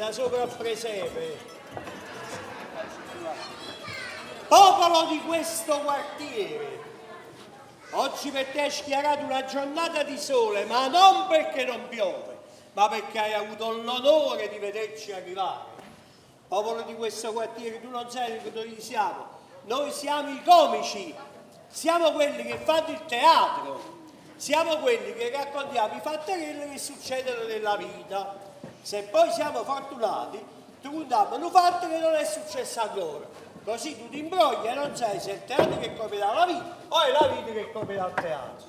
sta sopra al presepe. Popolo di questo quartiere, oggi per te è schiarata una giornata di sole, ma non perché non piove, ma perché hai avuto l'onore di vederci arrivare. Popolo di questo quartiere, tu non sai che noi siamo. Noi siamo i comici, siamo quelli che fanno il teatro, siamo quelli che raccontiamo i fatterelli che succedono nella vita. Se poi siamo fortunati, ti contiamo un fatto che non è successo ancora. Così tu ti imbrogli e non sai se è il teatro che copia la vita o è la vita che copia il teatro.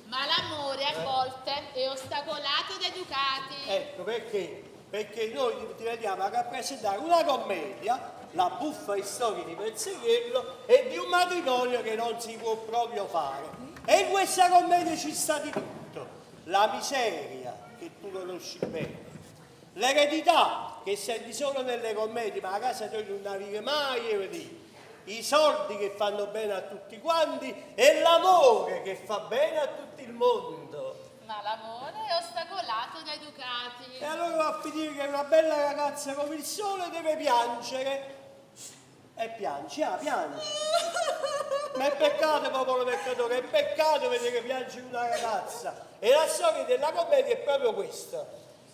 Ma l'amore a volte è ostacolato dai ducati. Ecco perché? Perché noi ti vediamo a rappresentare una commedia, la buffa storia di Pezzechiello e di un matrimonio che non si può proprio fare. E in questa commedia ci sta di tutto. La miseria, che tu conosci bene, l'eredità, che senti solo nelle commedie, ma a casa tu non arrivi mai, vedi? I soldi che fanno bene a tutti quanti e l'amore che fa bene a tutto il mondo. Ma l'amore è ostacolato dai ducati. E allora va a finire che una bella ragazza come il sole deve piangere. E piangi, ah, piangi. Ma è peccato, popolo peccatore, è peccato vedere piangere una ragazza. E la storia della commedia è proprio questa.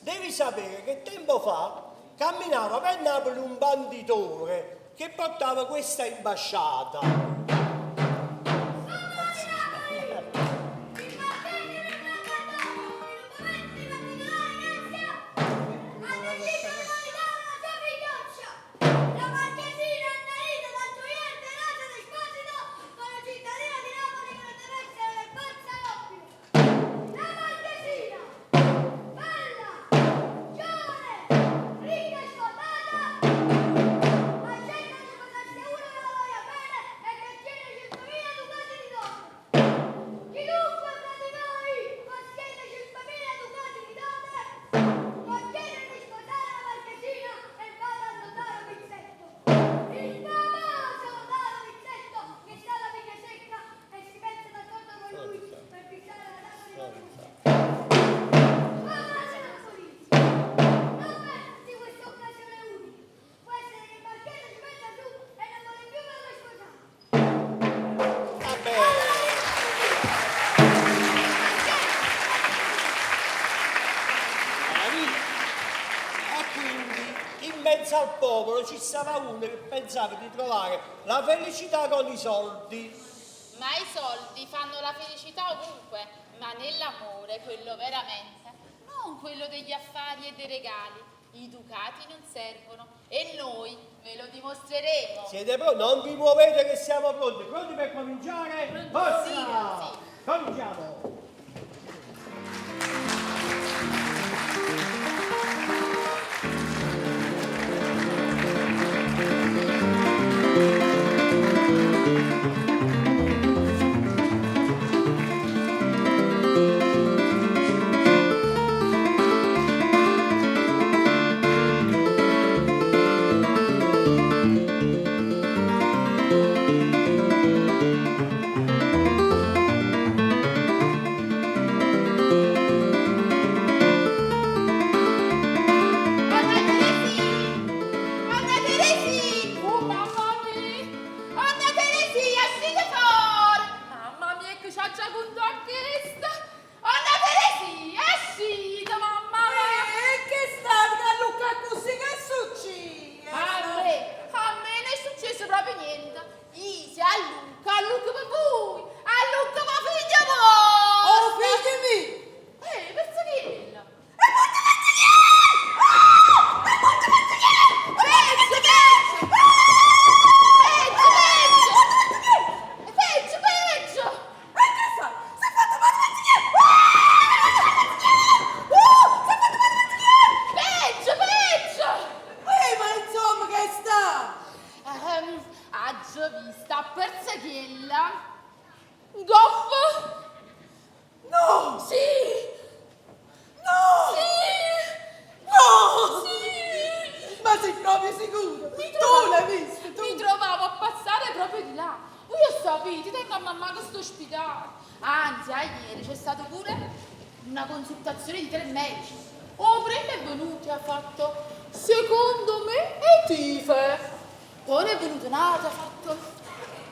Devi sapere che tempo fa camminava per Napoli un banditore che portava questa imbasciata. La marchesina Annalisa dal gioiello Teresa d'Esposito con la cittadina di Napoli che non deve essere del forza nobile. La marchesina, bella, giovane, ricca e sfondata, accetta di sposarsi uno che la voglia bene e che tiene 100.000 ducati di dote. Chiunque fra di voi possiede 5.000 ducati di dote può chiedere di sposare la marchesina e vada al notaro Pizzetto. Il famoso notaro Pizzetto che sta alla vigna secca e si mette d'accordo con lui per fissare la data di matrimonio. Ma Napolino, non perderti questa occasione unica. Può essere che il marchese si metta su e non vuole più farlo sposare. Vabbè. E quindi in mezzo al popolo ci stava uno che pensava di trovare la felicità con i soldi. Ma i soldi fanno la felicità ovunque, ma nell'amore, quello veramente, non quello degli affari e dei regali. I ducati non servono e noi ve lo dimostreremo. Siete pronti? Non vi muovete che siamo pronti. Pronti per cominciare? Forza! Sì, sì. Cominciamo! Anna Teresì! Anna Teresì! Oh mamma mia! Anna Teresì, uscite fuori! Mamma mia, che c'ha già conto a questa! Anna Teresì, uscite, mamma mia! E che state a Luca così che succede? A me non è successo proprio niente. Isi, a Luca, a Luca per voi, a Luca per figlio vostro! Oh, figlio mio! Perché? E porta Pezzichieri! Ah! E porta Pezzichieri! Peggio, peggio! Peggio, peggio! Peggio, peggio! E che fai? Si è fatto male Pezzichieri! Ah! Oh, si è fatto male Pezzichieri! Peggio, peggio! Ehi, ma insomma, che sta? Aggio vista a Persechiella. Goffo! No! Sì! No! Sì! No! Sì! Ma sei proprio sicuro? Mi Tu l'hai visto, tu? Mi trovavo a passare proprio di là. Voi lo sapete, tengo a mamma che sto ospitale. Anzi, a ieri c'è stata pure una consultazione di 3 medici. Oh, prima è venuto e ha fatto... Secondo me è tife. Poi ne è venuto n'ato, ha fatto,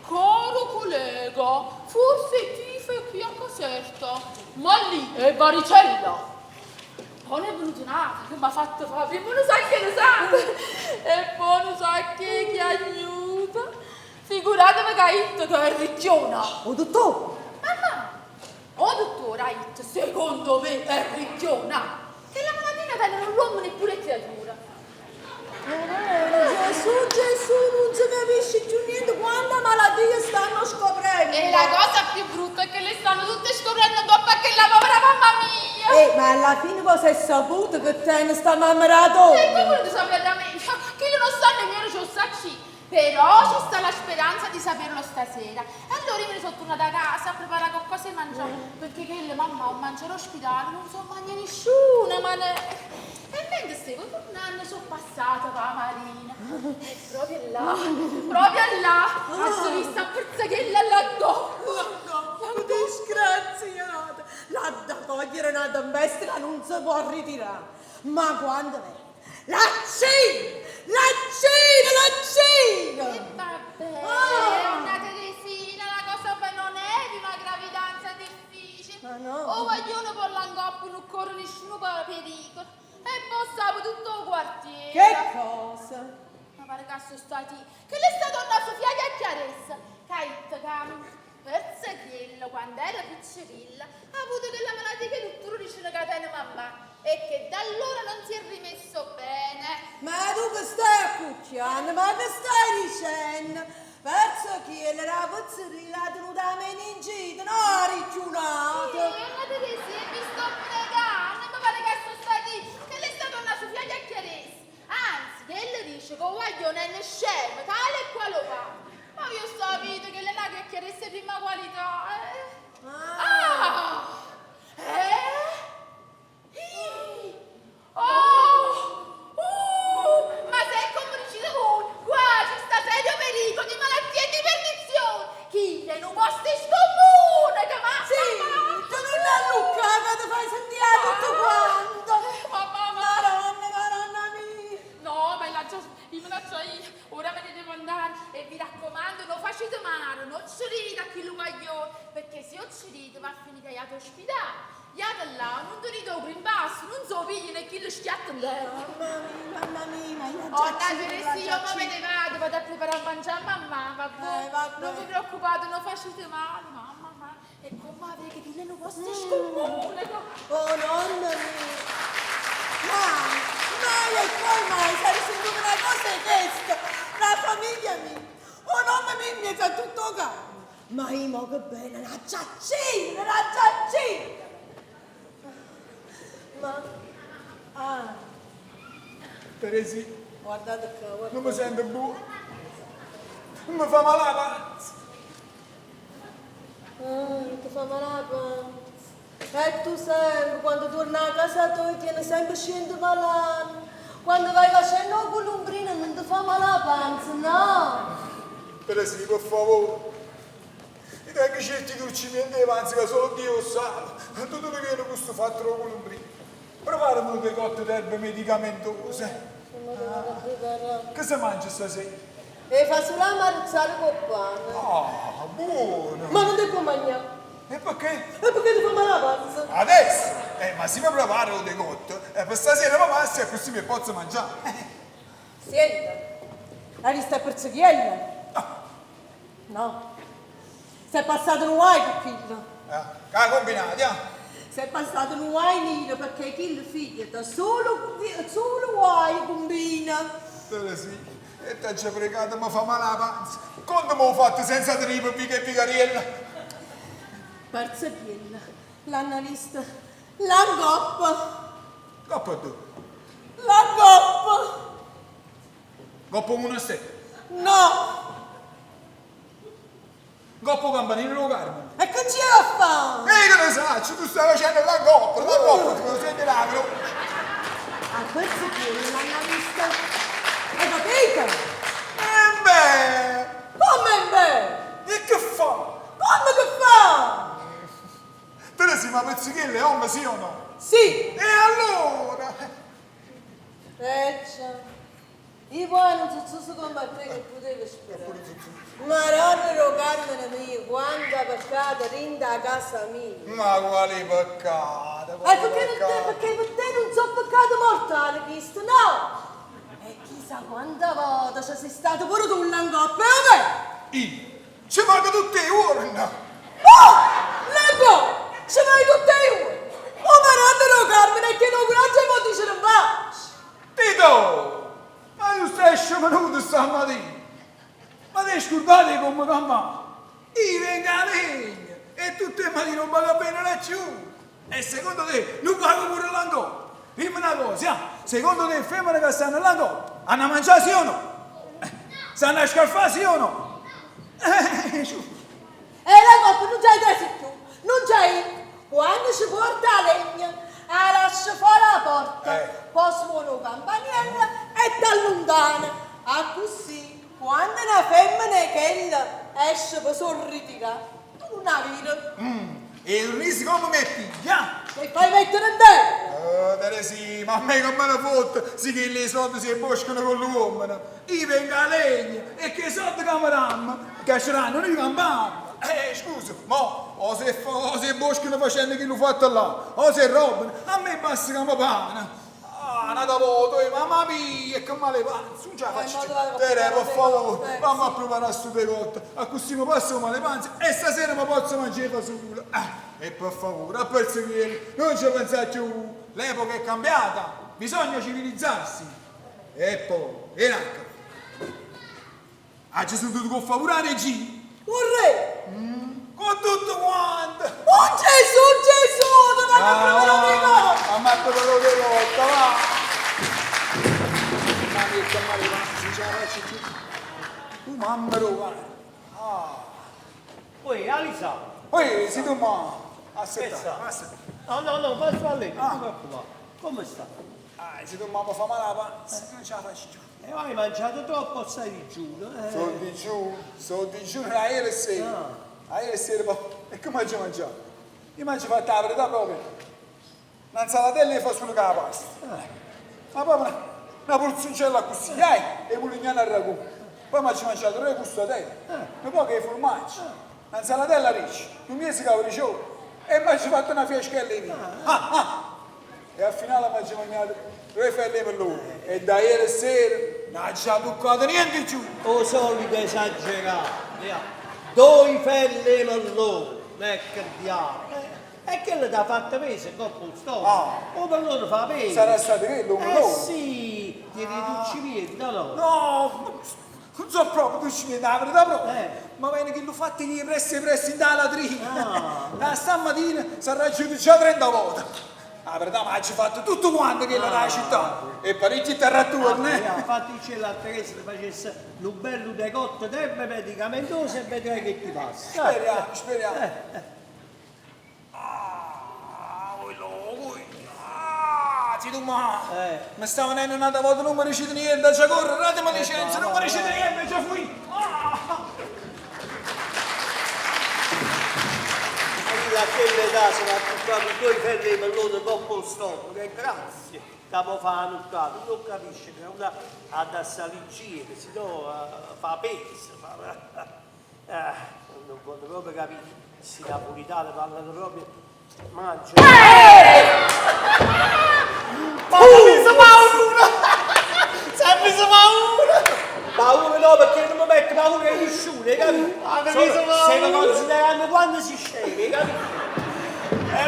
Caro collega, forse è tife qui a Caserta, ma lì è varicella. Poi ne è venuto n'ato che m'ha fatto fare prima nu sacco 'e risate e poi nu sacco 'e chiagnuta. Figuratevi che ha ditto che è ricchiona. 'O dottore? Mammà, 'o dottore ha ditto, secondo me è ricchiona. Chella malatia ca teneno l'uommene e pure 'e creature. Gesù, Gesù, nun se capisce cchiù niente, quanta malatie stanno scoprendo. E la cosa più brutta è che le stanno tutte scoprendo 'ncopp' a chella povera mamma mia. Eh, ma alla fine poi s'è saputo che tene sta mamma d' 'a donna. E che volete sapere da me? Chillo non sta nemmeno c' 'o saccio. Però ci sta la speranza di saperlo stasera. E allora io me ne sono tornata a casa a preparare qualcosa 'e mangià, perché chella mammà 'o mangia all'ospedale, nun s'o magna nisciuno, ma ne... E mentre stevo tornando so' passata p' 'a marina. E proprio là, proprio là, aggio visto a Perzechella là 'ncoppa. La disgraziata! L'ha da cogliere una tempesta che non si può ritirare. Ma quando vede La Cina! La Cina! La Cina! E vabbè, Ah! Onna Teresina, la cosa poi non è di una gravidanza difficile. Ma no. O guaglione poi là 'ncoppa non corre nessuno pericolo. E poi sape tutto 'o quartiere. Che cosa? Ma pare che sono stati... Che le sta donna Sofia Chiacchiaressa, che ha detto che Perzechiello, quando era piccerilla, ha avuto quella malattia che il dottore dice che tiene mammà e che da allora non si è rimesso bene. Ma tu che stai accucchiando? Ma che stai dicendo? Perzechiello, la pizzerilla ha tenuto la meningite, no ha ricchiunato. Sì, ma Teresina, mi sto pregando, mi pare che sono stati... Che le sta donna Sofia Chiacchiaressa. Anzi, che le dice che il guaglione è scemo, tale e quale lo fa. Ma io sapete che le la chiacchieresse di prima qualità, eh? Ah! Eh? Ih! Oh! Ma se è come dicete voi, qua ci sta serio pericolo di malattie e di perdizione. Chi è un posto scomune che ma... Sì, tu non alluccare che ti fai sentire tutto quanto. Mamma, mamma. Madonna, madonna mia. No, ma la già, io me la so io, ora me ne devo andare e vi raccomando, non facete male, non ci ride a chi lo guaglione, perché se io ci ride va a finire che ospedale. Iate là, non ti ride il rimbasso, non so pigliano e chi lo schiatta in terra. Mamma mia, mamma mia, ma io Oh, già dai, ci Teresina, io mo me ne vado, vado a preparare a mangiare a mamma, va buono. Eh, va Non vi bene. preoccupate, non facete male, mamma, ma e come avete che non posso scomune. Oh, nonna mia. Mai, mai e poi mai sarei sentita una cosa di questa. La famiglia mia. Oh, nonna mia mi sa tutto caro. Ma io mo che bene, una ciaccina, una ciaccina. Ma, ah, Teresì, guardate qua, guardate. non mi sento buono. Mi fa male la panza. Ah, ti fa male la panza. E tu sempre, quando torni a casa tua, tieni sempre scendo malano. Quando vai facendo il colombrino non ti fa male la panza, no? Teresì, per favore. Io tengo certi dolcimenti di panza che solo Dio sa. Tu dove viene questo fatto del colombrino? Preparami un decotto d'erbe medicamentose. Che si mangia stasera? E fa solo la maruzzare con pane. Ah, buono. Ma non ti può mangiare. E perché? E perché ti fa male la panza? Adesso? Ma se mi preparo un decotto, per stasera mi passa e così mi posso mangiare. Senta, hai visto il perseguiello? No. Si è passato un guai con quello. Che ha combinato, eh? Si è passato un guai nero perché chi il figlio da solo, solo guai combina. Teresì, e ti ha già pregato, mi fa male la panza. Quando mi ho fatto senza tripa, mica e picariella? Perseguiello, l'hanno vista, la coppa, Coppa tu. la coppa. Coppa monastero. No, Coppa campanile lo Carmine. e che c'è a fare? Ehi, che ne sai? Tu stai facendo la coppa, la coppa, ti lo senti l'agro. A Perseguiello l'hanno vista. Hai capito? E beh, Come beh? e che fa? Come che fa? Teresì, ma Pezzichello è uomo, sì o no? Sì. E allora? Eh Esce. Io poi nu zuzzuso comme a te che putevo sperà. Maronna d' 'o Carmene mio, quanta peccato dint' 'a casa mia. Ma quale peccato, E quale perché non te, peccato. perché per te non so peccato mortale chisto, no? E chissà quanta volta ci sei stato pure tu là 'ncoppa, è 'o vero? Io ci vado tutti i giorni. Oh! Lebo! Ci vai tutti i giorni! Oh Maronna d' 'o Carmene, e tieni 'o coraggio 'e m' 'o dicere 'nfaccia! Tito! Ma tu stai scemenuto stamattina! Ma ti scordate come campare? Io vengo a legna e tutte le mattine non pago bene laggiù! E secondo te non pago pure l'ancora? Dimmi una cosa, ah, secondo te le femmine che stanno là ancora hanno a mangiare sì o no? Stanno a scaffare sì o no? Su. E la coppa non c'hai trasi più, non c'hai. Quando ci porta la legna, la lascia fuori la porta, Eh. poi suona il campanello e t'allontana. Ah, così, quando una femmina è quella esce per sorritirare, tu non la vedi. E il rischio come mi piglia? Ti fai mettere in terra. Oh, Teresì, ma a me come me ne fotte, sì che le soldi si boscano con l'uomo. Io vengo a legna e che soldi che mi danno? Che ce l'hanno, noi campiamo. Scusa, ma o se, o se boscano facendo chi l'ho fatto là, o se robano, a me basta che mi pagano. Ah, una volta, mamma mia, che male panza, non ce la faccio. ma dove- Tere, per favore, Eh, fammi a preparare sto decotto, a così mi passo male panza e stasera mi posso mangiare fasullo. Ah, e per favore, a perseguire, non ci pensate più, l'epoca è cambiata, bisogna civilizzarsi. E poi, e anche. Ah, ci sono tutti con favore a regia, Vorrei. con tutto quanto. Oh Gesù, Gesù, dove hanno preparato i Ah, a Marco quello che lotta, va! Ma che male panza, ce la faccio più. Tu mamma lo Ah. Poi, Alisa, Poi si tu ma che aspetta, sta? aspetta. No, no, no, passo a lei, non ti preoccupare. Come sta? Ah, se tu mamma fa male la panza, non ce la faccio più. E hai mangiato troppo, stai digiuno. Eh. Sono digiuno, sono digiuno da ieri sera. A ieri sera, ma e come ci mangiato? Io mangio fatta la verità proprio. Un'insalatella e fa solo con la pasta. Ma poi una, una porzioncella così, eh, e pulignana al ragù. Poi mi mangiato tre custatelle, un po' che formaggio, un'insalatella riccia, un mese capriccione e mi ci fatto una fiaschella di vino. Ah, ah. E al finale mi ci mangiato due felle per loro. E da ieri sera non ci ha toccato niente giù. O solito esagerato, via. Due felle mellone, ecco il diavolo. E che l'ha fatta peso, coppa un stomaco. Ah. O per loro fa peso. Sarà stato quello, un Eh melone. sì, ti riduci niente, no? No, non so proprio, tu ci vieni la verità proprio. Eh. Ma viene che l'ho fatto lì presso e presso in dalla latrina. Ah. Da stamattina si è raggiunto già 30 volte. La verità, ma ci ha fatto tutto quanto che era la città. E parecchi terrattorni. Ah, via, Infatti c'è la Teresa che facesse un bello decotto d'erbe medicamentose e vedrai che ti passa. Speriamo, speriamo. Ah, quello, quello. Ah, ti tu ma. Eh. Mi stava venendo un'altra volta, non mi riuscite niente, già corro, datemi licenza, non mi riuscite niente, già fui. Ah. Arriva a quell'età si va a comprare due felle di mellone dopo lo stomaco, e grazie, che può fare la nottata, non capisce che una ha da salire in giro, se no fa peso, fa... non voglio proprio capire, questi napolitani parlano proprio, mangia. Ma ho preso paura! Si è preso paura! Paura no, perché non mi metto paura di nessuno, hai capito? Ah, mi Solo- sono paura. Se lo considerando quando si scende, hai capito?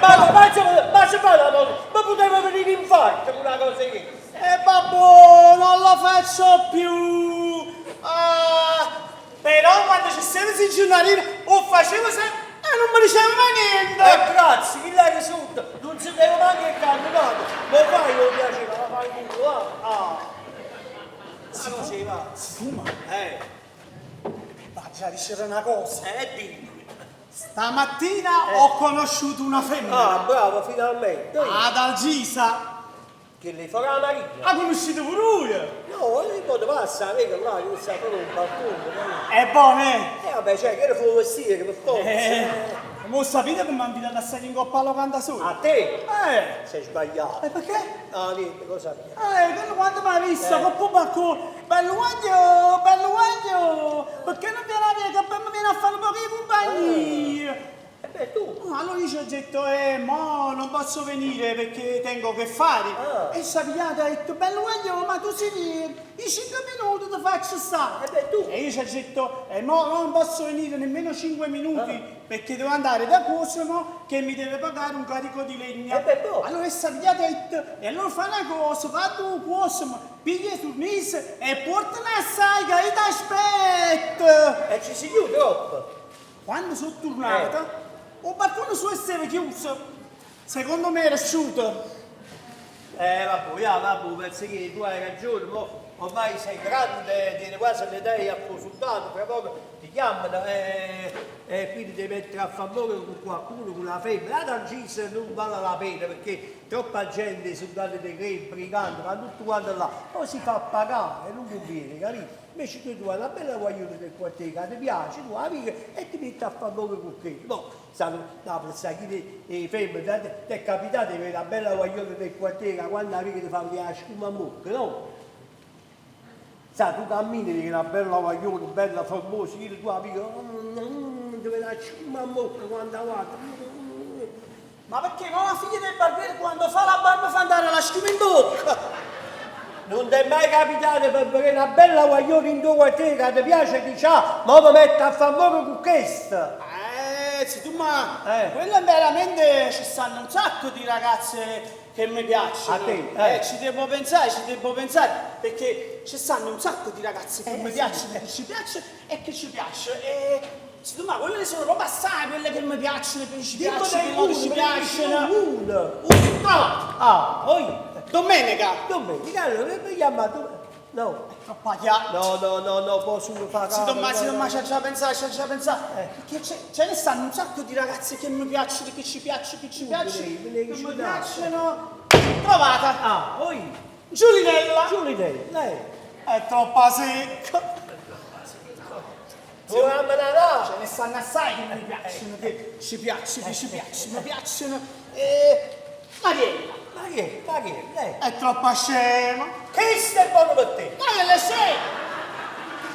Ma, ma, ma, ma se fa la cosa, ma poteva venire infarto con una cosa che... E babbo, non lo faccio più! Ah, però quando c'è sempre il giornalino, o facevo sempre e non mi diceva mai niente! Eh, grazie, chi l'ha risulta? Non si deve neanche il campionato. Lo fai non piaceva, ma fai culo, ah. Ah. Ma così va. Fuma, Eh, va già dicere una cosa. dimmi. Stamattina ho conosciuto una femmina. Ah, bravo, finalmente. Ad Algisa. Che le farà la Maria? Ha conosciuto pure lui. No, io poi passa, vedi là, io sto per un balcone. È buono, eh? vabbè, cioè, che era fu 'o mestiere, per forza. Eh, ma 'o sapite che m'ha invitato a salì 'ncoppa 'a locanda soja? A te? Eh! Sei sbagliato. E perché? No, niente, cosa mia. Eh, quello quando m'ha visto, eh. 'Copp' 'o balcone, bello guagliò, bello guagliò, perché non viene a via che poi mi viene a fare nu poco 'e cumpagnia? E beh, tu. Allora io ci ho detto, eh, mo non posso venire perché tengo che fare. Ah. E s'ha pigliato e ha detto, bello guagliò, ma tu sei vero, in 5 minuti ti faccio stare. E beh, tu. E io ci ho detto, eh, mo non posso venire nemmeno 5 minuti Ah. perché devo andare da Cosimo che mi deve pagare un carico di legna. E beh, boh. Allora essa ha pigliato e ha detto, e allora fa una cosa, va tu Cosimo, piglia il turnese e portala assai che io ti aspetto. E ci si chiude troppo. Quando sono tornata, 'o balcone suo stava chiuso. Secondo me era asciutto. Eh, vabbè, ja, vabbè, penso che tu hai ragione, mo ormai sei grande, tieni quasi l'età di apposuntato, fra poco ti chiamano e, e quindi devi mettere a fare amore con qualcuno, con una femmina. La Tangisa non vale la pena perché troppa gente sono andate dei grei, briganti, vanno tutto quanto là, poi si fa pagare e non conviene, capito? Invece tu hai una bella guaglione del quartiere che ti piace, tu la amica e ti metti a fare amore con quello. No, sai, Napoli, sai chi le femmine, ti è capitato di avere una bella guaglione del quartiere che quando l'amica ti fa vedere la schiuma in bocca, no? Sai, tu cammini vedi una bella guaglione, bella formosa, io tua amica, ti vede la schiuma in bocca quando la guarda. Ma perché no, la figlia del barbiere quando fa la barba fa andare la schiuma in bocca? Non ti è mai capitato per vedere una bella guaglione in tuo quartiere che ti piace e dici, ah, ma mi metto a fare amore con questa. Eh, sì, tu ma Eh. quella veramente ci stanno un sacco di ragazze che mi piacciono. A te, eh. Eh, ci devo pensare, ci devo pensare, perché ci stanno un sacco di ragazze che Eh, mi sì. piacciono, che ci piace e che ci piace. E sì, tu ma quelle sono proprio assai, quelle che mi piacciono, che ci Dico piacciono, dai che non ci uno, piacciono. uno. Un trovato. Ah, poi, Domenica. domenica, allora mi chiama tu. No, Troppa chiaro. no, no, no, no, posso fare. Sì, Tommaso, Tommaso, c'è già pensato, c'è già pensato. Eh. Perché c'è, ce ne stanno un sacco di ragazze che mi piacciono, che ci piacciono, che ci piacciono, me ne che mi ci piacciono. Trovata. Ah, poi, Giulinella. Giulinella, lei. È troppa secca. Programma da là. Ce ne stanno assai che mi piacciono, che ci piacciono, che ci piacciono, mi piacciono. E... Mariella. Ma che, è? ma che, è? lei? È troppa scema. Questo è buono per te. Mariella è scema.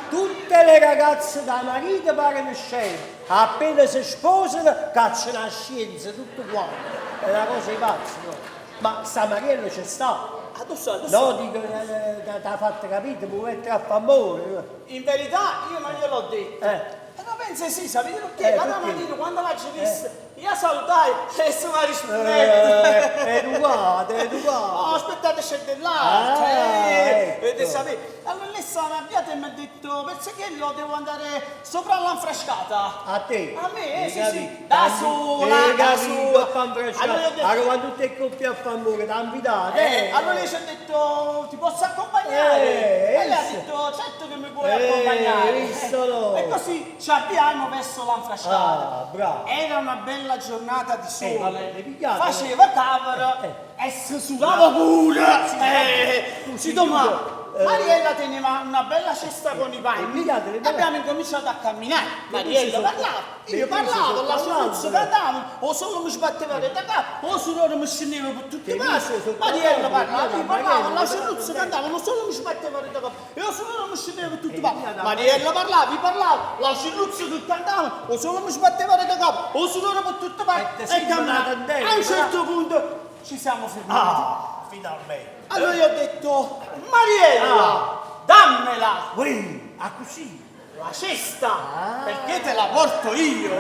Tutte le ragazze da marito pagano scene, appena si sposano cacciano la scienza, tutto quanto. È una cosa di pazzo, no? Ma sta Mariella c'è sta. Ah, tu sai, tu sai. No, dico, eh, ti ha fatto capire, può mettere a fare amore. In verità io non gliel'ho detto. Eh. E no, pensa sì, sapete perché? Eh, La perché? mattina quando l'ha vista, io salutai e se mi rispondeva. Eh, è educato, è educato. Oh, aspettate, c'è dell'altro. Ah, eh, ecco. Vedete, sapete. Allora lei stava avviata e mi ha detto, perché lo devo andare sopra l'anfrascata. A te? A me, eh, sì, Hai sì. capito? Da sola, Hai da capito, sola. a far impressionare. Allora io ho detto- Allora quando tutte le coppie a fare amore, t'ha invitato. Eh, allora io ci ho detto, ti posso accompagnare? Eh, e lei ha visto? detto, certo che mi puoi Eh, accompagnare. visto no? E così ci avviamo verso l'anfrascata. Ah, bravo. Era una bella giornata di sole. Eh, vabbè, le pigliate? Faceva cavolo Eh, e si sudava pure. Eh, Tu si sei domanda. chiuso. Eh. Mariella teneva una bella cesta con i panni E pigliate le e abbiamo incominciato a camminare. Mariella sono- parlava, le io pise parlavo, sono la scioluzza parlando. cantava, o solo mi sbatteva da capo, o solo mi scendeva per tutte Che le parti. pise sono Mariella parlando, parlava, io parlavo, la Mariella scioluzza cantava, non solo mi sbatteva da capo, e o solo mi scendeva per tutte le parti. pigliate Mariella parlava, io parlavo, la scioluzza che cantava, o solo mi sbatteva da capo, o solo per tutte le parti. E te sei E camminava. tornata in terra, A un certo punto ci siamo fermati. Ah, finalmente. Allora io ho detto, Mariella, Ah. dammela Ui, ah così. la cesta, Ah. perché te la porto io.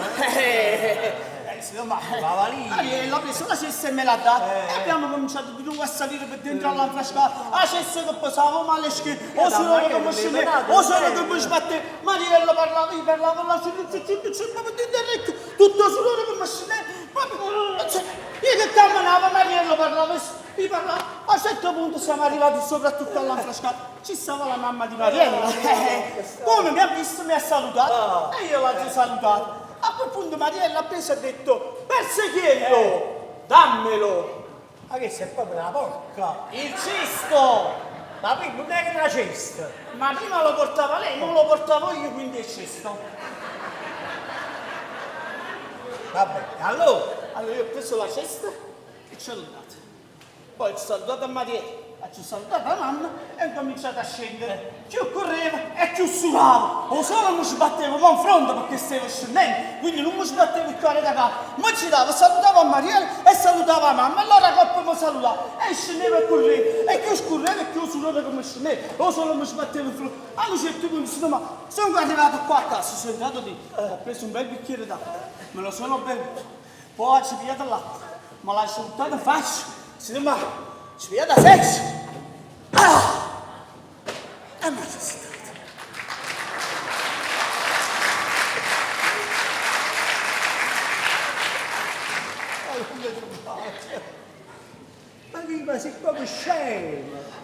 Eh, sì, ma La valigia. Mariella ha preso la cesta e me l'ha data. Eh. E abbiamo cominciato di nuovo a salire per dentro all'anfrascata. La cesta che pesava male schifo, o da solo che Mariella mi scendeva, le o solo menate, che mi sbatteva. Mariella parlava, io parlavo, la cesta, tutto sudore che mi scendeva. Proprio, cioè, io che camminavo, Mariella parlava, io parlavo. A un certo punto siamo arrivati soprattutto all'anfrascata. Ci stava la mamma di Mariella. Eh, Come mi ha visto mi ha salutato e io l'ho salutato. A quel punto Mariella ha preso e ha detto, Persechiello, dammelo, Ma che sei proprio una porca. il cesto. Ma prima non era una cesta. Ma prima lo portava lei, non lo portavo io, quindi è cesto. Vabbè, allora? Allora io ho preso la cesta e ce l'ho data. Poi ho salutato a Mariella, ho salutato la mamma e ho cominciato a scendere. Più correvo e più sudavo. O sole mi sbatteva ma in fronte perché stavo scendendo, quindi non mi sbatteva il cuore da capo. Mi giravo, salutavo a Mariella e salutavo la mamma. Allora la coppia mi salutava e scendevo e correvo. E più scorrevo e più sudavo come scendevo. O sole mi sbatteva in fronte. A un certo punto sono, ma sono arrivato qua a casa, sono entrato lì, ho preso un bel bicchiere d'acqua, me lo sono bevuto, poi ho pigliato l'acqua, me l'ho buttata in faccia, sì, ma ci pigliata sesso. Ah! E mi sono stato. Ma chi, ma sei proprio scemo!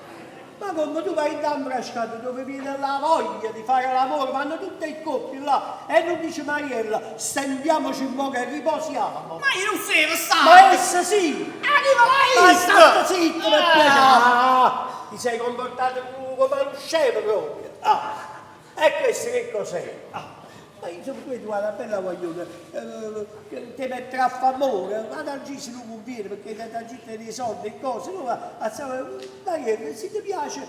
Ma come tu vai in Ambrascato dove viene la voglia di fare l'amore, vanno tutte le coppie là e non dice Mariella, stendiamoci un po' che riposiamo. Ma io non sono stato! Ma essa sì! Arriva Ma la state zitto per piacere! Ah, ti sei comportato come uno scemo proprio! Ah, e questo che cos'è? Ah, ma insomma tu hai una bella guaglione, che ti metterà a fare amore, ma ad Gisi non conviene perché da Gisi dei soldi e cose, no, ma Mariella, se ti piace,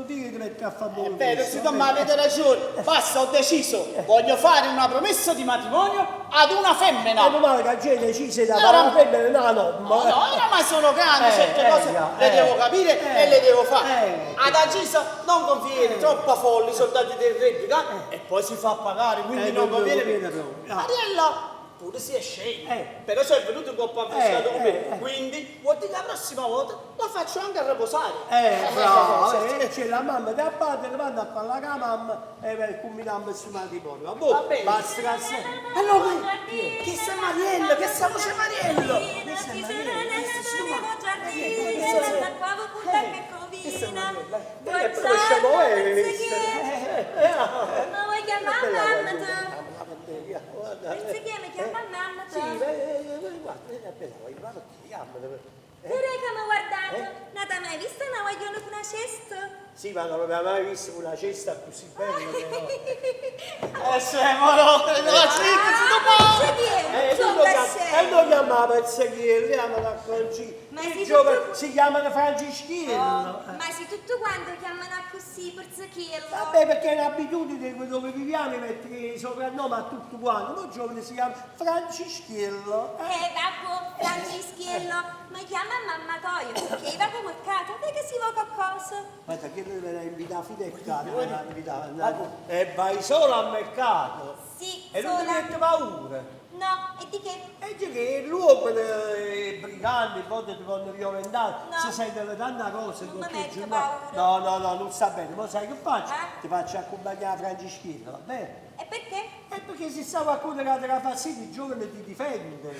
vieni ti mettere a fare amore. È vero, questo, signor, va ma bene? avete ragione. Basta, ho deciso. Voglio fare una promessa di matrimonio ad una femmina. Meno male che gente decise da Allora- fare la femmina, no, no, No, no, oramai sono grande, certe cose le devo capire e le devo fare. Ad Agisa non conviene, troppa folla, i soldati del replica e poi si fa pagare, quindi non non conviene. conviene proprio. Ah. Ariella pure si è scema, Eh. però c'è venuto un po' affrescato con me, eh. quindi vuol dire che la prossima volta la faccio anche a riposare. Bravo, certo. c'è la mamma da parte, le vanno a parlare con la mamma e per combinare questo matrimonio. Ma boh, Va bene. basta che se... Allora, che sta Mariello, che sta voce Mariello? Questa è Mariella, È proprio scemo, questa. Ma vuoi chiamare Bella mamma guaglione. tu? La bandiera, guarda. Pensi che mi chiama mamma tu? Sì, guarda, è bella, guarda, chiamala. Direi che mi ha guardato. Non ti mai vista una guaglione con una cesta? Sì, ma non avevo mai visto una cesta così bella. Però. Scemo, no, no, zitto, zitto, Ah, E sono non lo chiam- e lo chiamava il Seghieri, chiamano a Concì. Ma Il sì, giovane tutto- si chiamano Francischiello. Oh, Ma se tutto quanto chiamano così per Zecchiello. Vabbè, perché è un'abitudine dove viviamo mettere i soprannomi a tutto quanto. Il giovane si chiama Francischiello. Vabbè, Francischiello, mi chiama mamma toia, perché io vado al mercato, vedi che si vuole qualcosa. Guarda, che noi ve la invitare fino a mercato, ve la invitare. E vai solo al mercato. Sì, E non ti sola. mette paura. No, e di che? E dice che l'uomo, i briganti, a volte ti vanno violentare, No. se sei delle tante cose, Non mi qualche mette giornata. paura. No, no, no, non sta bene. Ma sai che faccio? Eh? Ti faccio accompagnare a Franceschino, va bene? E perché? E perché se sta qualcuno che ti dà fastidio, il giovane ti difende.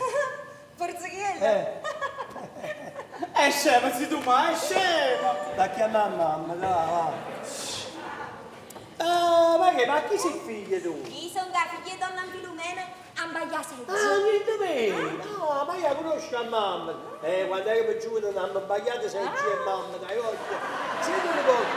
Porzichiello? Eh, È scemo, zitto, ma è scemo. la chiama a mamma, dai, va. Ah, ma che, ma chi sei figlio tu? Io sono la figlia di donna Filomena, ambagliaseggia. Ah, niente me! No, ma io conosco la mamma. Quando ero giovane non hanno sbagliato sei e mamma, dai, oggi. Se tu ricordi,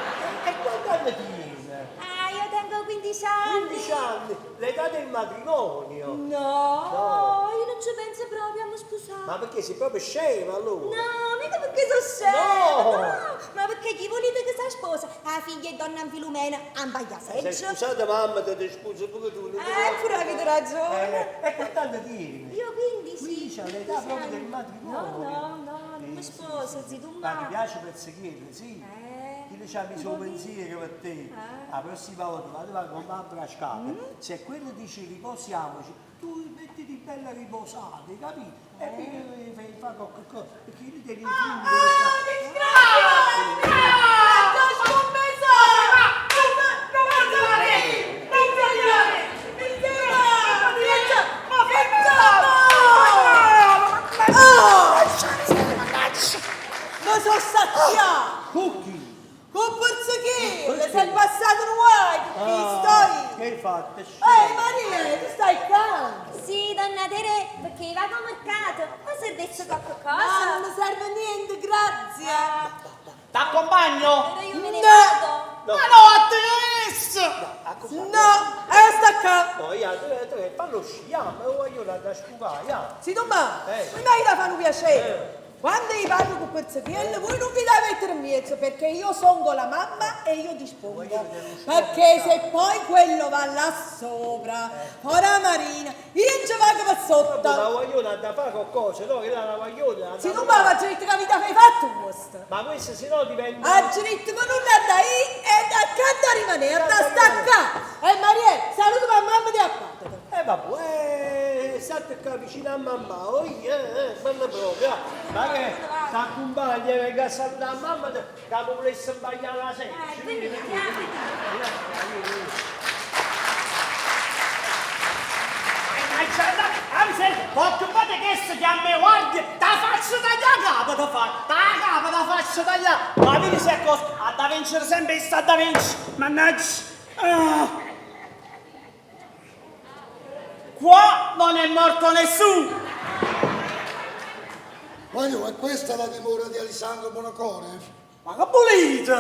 e quanti anni tieni? Ah, io tengo 15 anni. 15 anni, l'età del matrimonio. No, No. io non ci penso proprio, mi scusate. Ma perché sei proprio scema allora? No, mica perché sono scema, No. no, ma perché chi volete che si sposa? La figlia di donna Filomena, Sei ambagliaseggia. scusata mamma, te ti scuso pure tu. non ti Eh, pure avete ragione. E quanti anni tieni? Io 15. 15 all'età 15 proprio del anni. matrimonio. No, no, no, non mi sposo, zitto, Ma ti ma. piace perseguirle, sì? Eh. Io ci ho messo un pensiero per te. La prossima volta vado a con la scala. Se quello dice riposiamoci, tu mettiti bella riposata, hai capito? E poi fai fa qualche cosa, perché io devi Ma sono saziato! Cookie! Con Porzichiello, sei passato un guaio, chi stai? Che hai fatto? Ehi Maria, tu stai qua! Sì, donna Tere, perché io vado al mercato, ma se adesso qualche Ah, cosa. non mi serve niente, grazie! T'accompagno? Però io me ne No. vado. Ma no, a te No, sta ccà. No, ja, te, fallo uscì, ja, ma guaglione ha da sfugare, ja. Sì, Tommaso, Eh. mi hai da fare un piacere. Quando io parlo con Perzechiello, voi non vi dovete mettere in mezzo perché io sono la mamma e io dispongo. Perché se poi quello va là sopra, fuori la marina, io ci vado per Ma sotto. guaglione ha da fare qualcosa, no? Che là la guaglione ha da Sì, Tommaso, ha detto che avete fatto questo. Ma questo se no diventa... Ha detto che non è da lì e da accanto a rimanere, da staccare. E Maria, saluto la mamma di appartato. Vabbè, state qua vicino a mamma, oh, bella proprio. Ma che ti accompagna, venga a salutare a mamma, che mi volesse sbagliare la sera. Vieni, vieni, vieni. Occupate che si chiama guardia, ta faccio tagliare capo, ta fa, ta capo, ta faccio tagliare. Ma vedi se è cosa, ha da vincere sempre, sta da vincere, mannaggia. Ah. Qua non è morto nessuno. Voglio, è questa la dimora di Alessandro Bonocore? Ma che volete?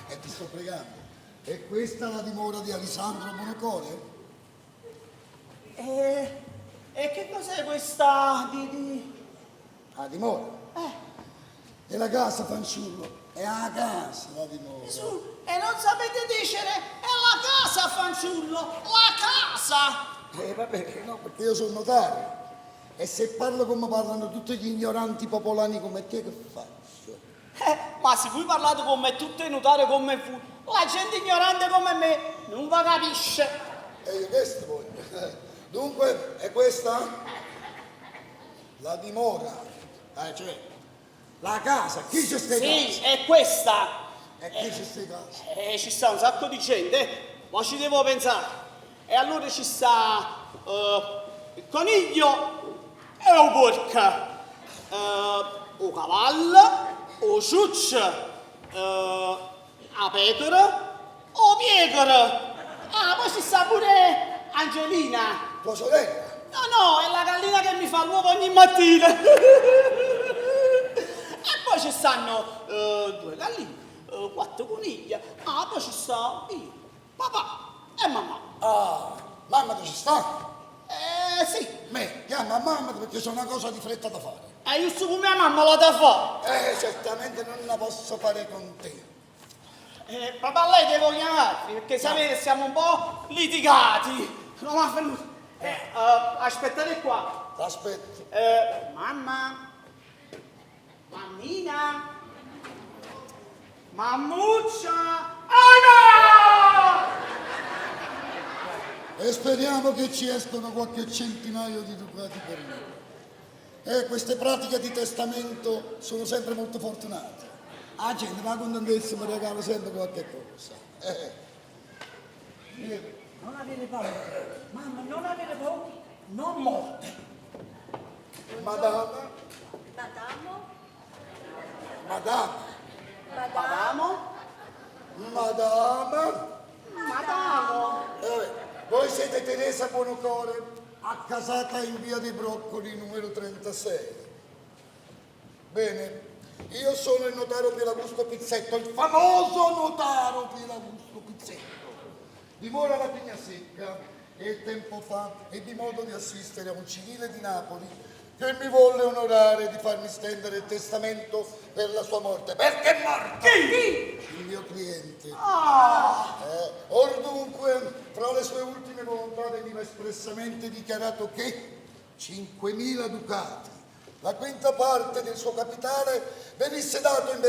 E ti sto pregando. È questa la dimora di Alessandro Bonocore? E, che cos'è questa di, di... La dimora? Eh. È la casa, fanciullo. È la casa la dimora. Su, e non sapete dicere, è la casa, fanciullo, la casa. Vabbè, no, perché io sono notario. E se parlo come parlano tutti gli ignoranti popolani come te, che faccio? Ma se voi parlate come tutti i notari come voi, la gente ignorante come me non va capisce. E io questo voglio. Dunque, è questa? La dimora. Cioè, la casa. Chi c'è sta in Sì, casa? è questa. E chi c'è sta in casa? Ci sta un sacco di gente, ma ci devo pensare. E allora ci sta il coniglio e il porco, il cavallo, il ciuccio, la pecora, o pecora. Ah, poi ci sta pure Angelina. Tua sorella? No, no, è la gallina che mi fa l'uovo ogni mattina. E poi ci stanno due galline, quattro coniglia. Ah, poi ci sta io, papà e mamma. Ah, mamma ci sta? Sì. Me, chiama mamma perché c'è una cosa di fretta da fare. E io sto con mia mamma la da fare. Certamente non la posso fare con te. Papà, lei devo chiamarti perché sapete siamo un po' litigati. Non m'ha venuto. Aspettate qua. Aspetto. Mamma. Mammina. Mammuccia. Oh no! E speriamo che ci escono qualche centinaio di ducati per noi. Queste pratiche di testamento sono sempre molto fortunate. La gente va contentissima, mi regala sempre qualche cosa. Non avere paura, mamma, non avere paura, non morte. Madame. Madame. Madame. Madame. Madame. Madame. Vabbè, voi siete Teresa Bonocore, accasata in via dei Broccoli numero 36. Bene, io sono il notaro Pieraugusto Pizzetto, il famoso notaro Pieraugusto Pizzetto. Dimora alla Pignasecca e tempo fa ebbi modo di assistere a un civile di Napoli che mi volle onorare di farmi stendere il testamento per la sua morte. Perché è morto? Chi? Il mio cliente. Ah! Or dunque, fra le sue ultime volontà veniva espressamente dichiarato che 5.000 ducati, la quinta parte del suo capitale, venisse dato in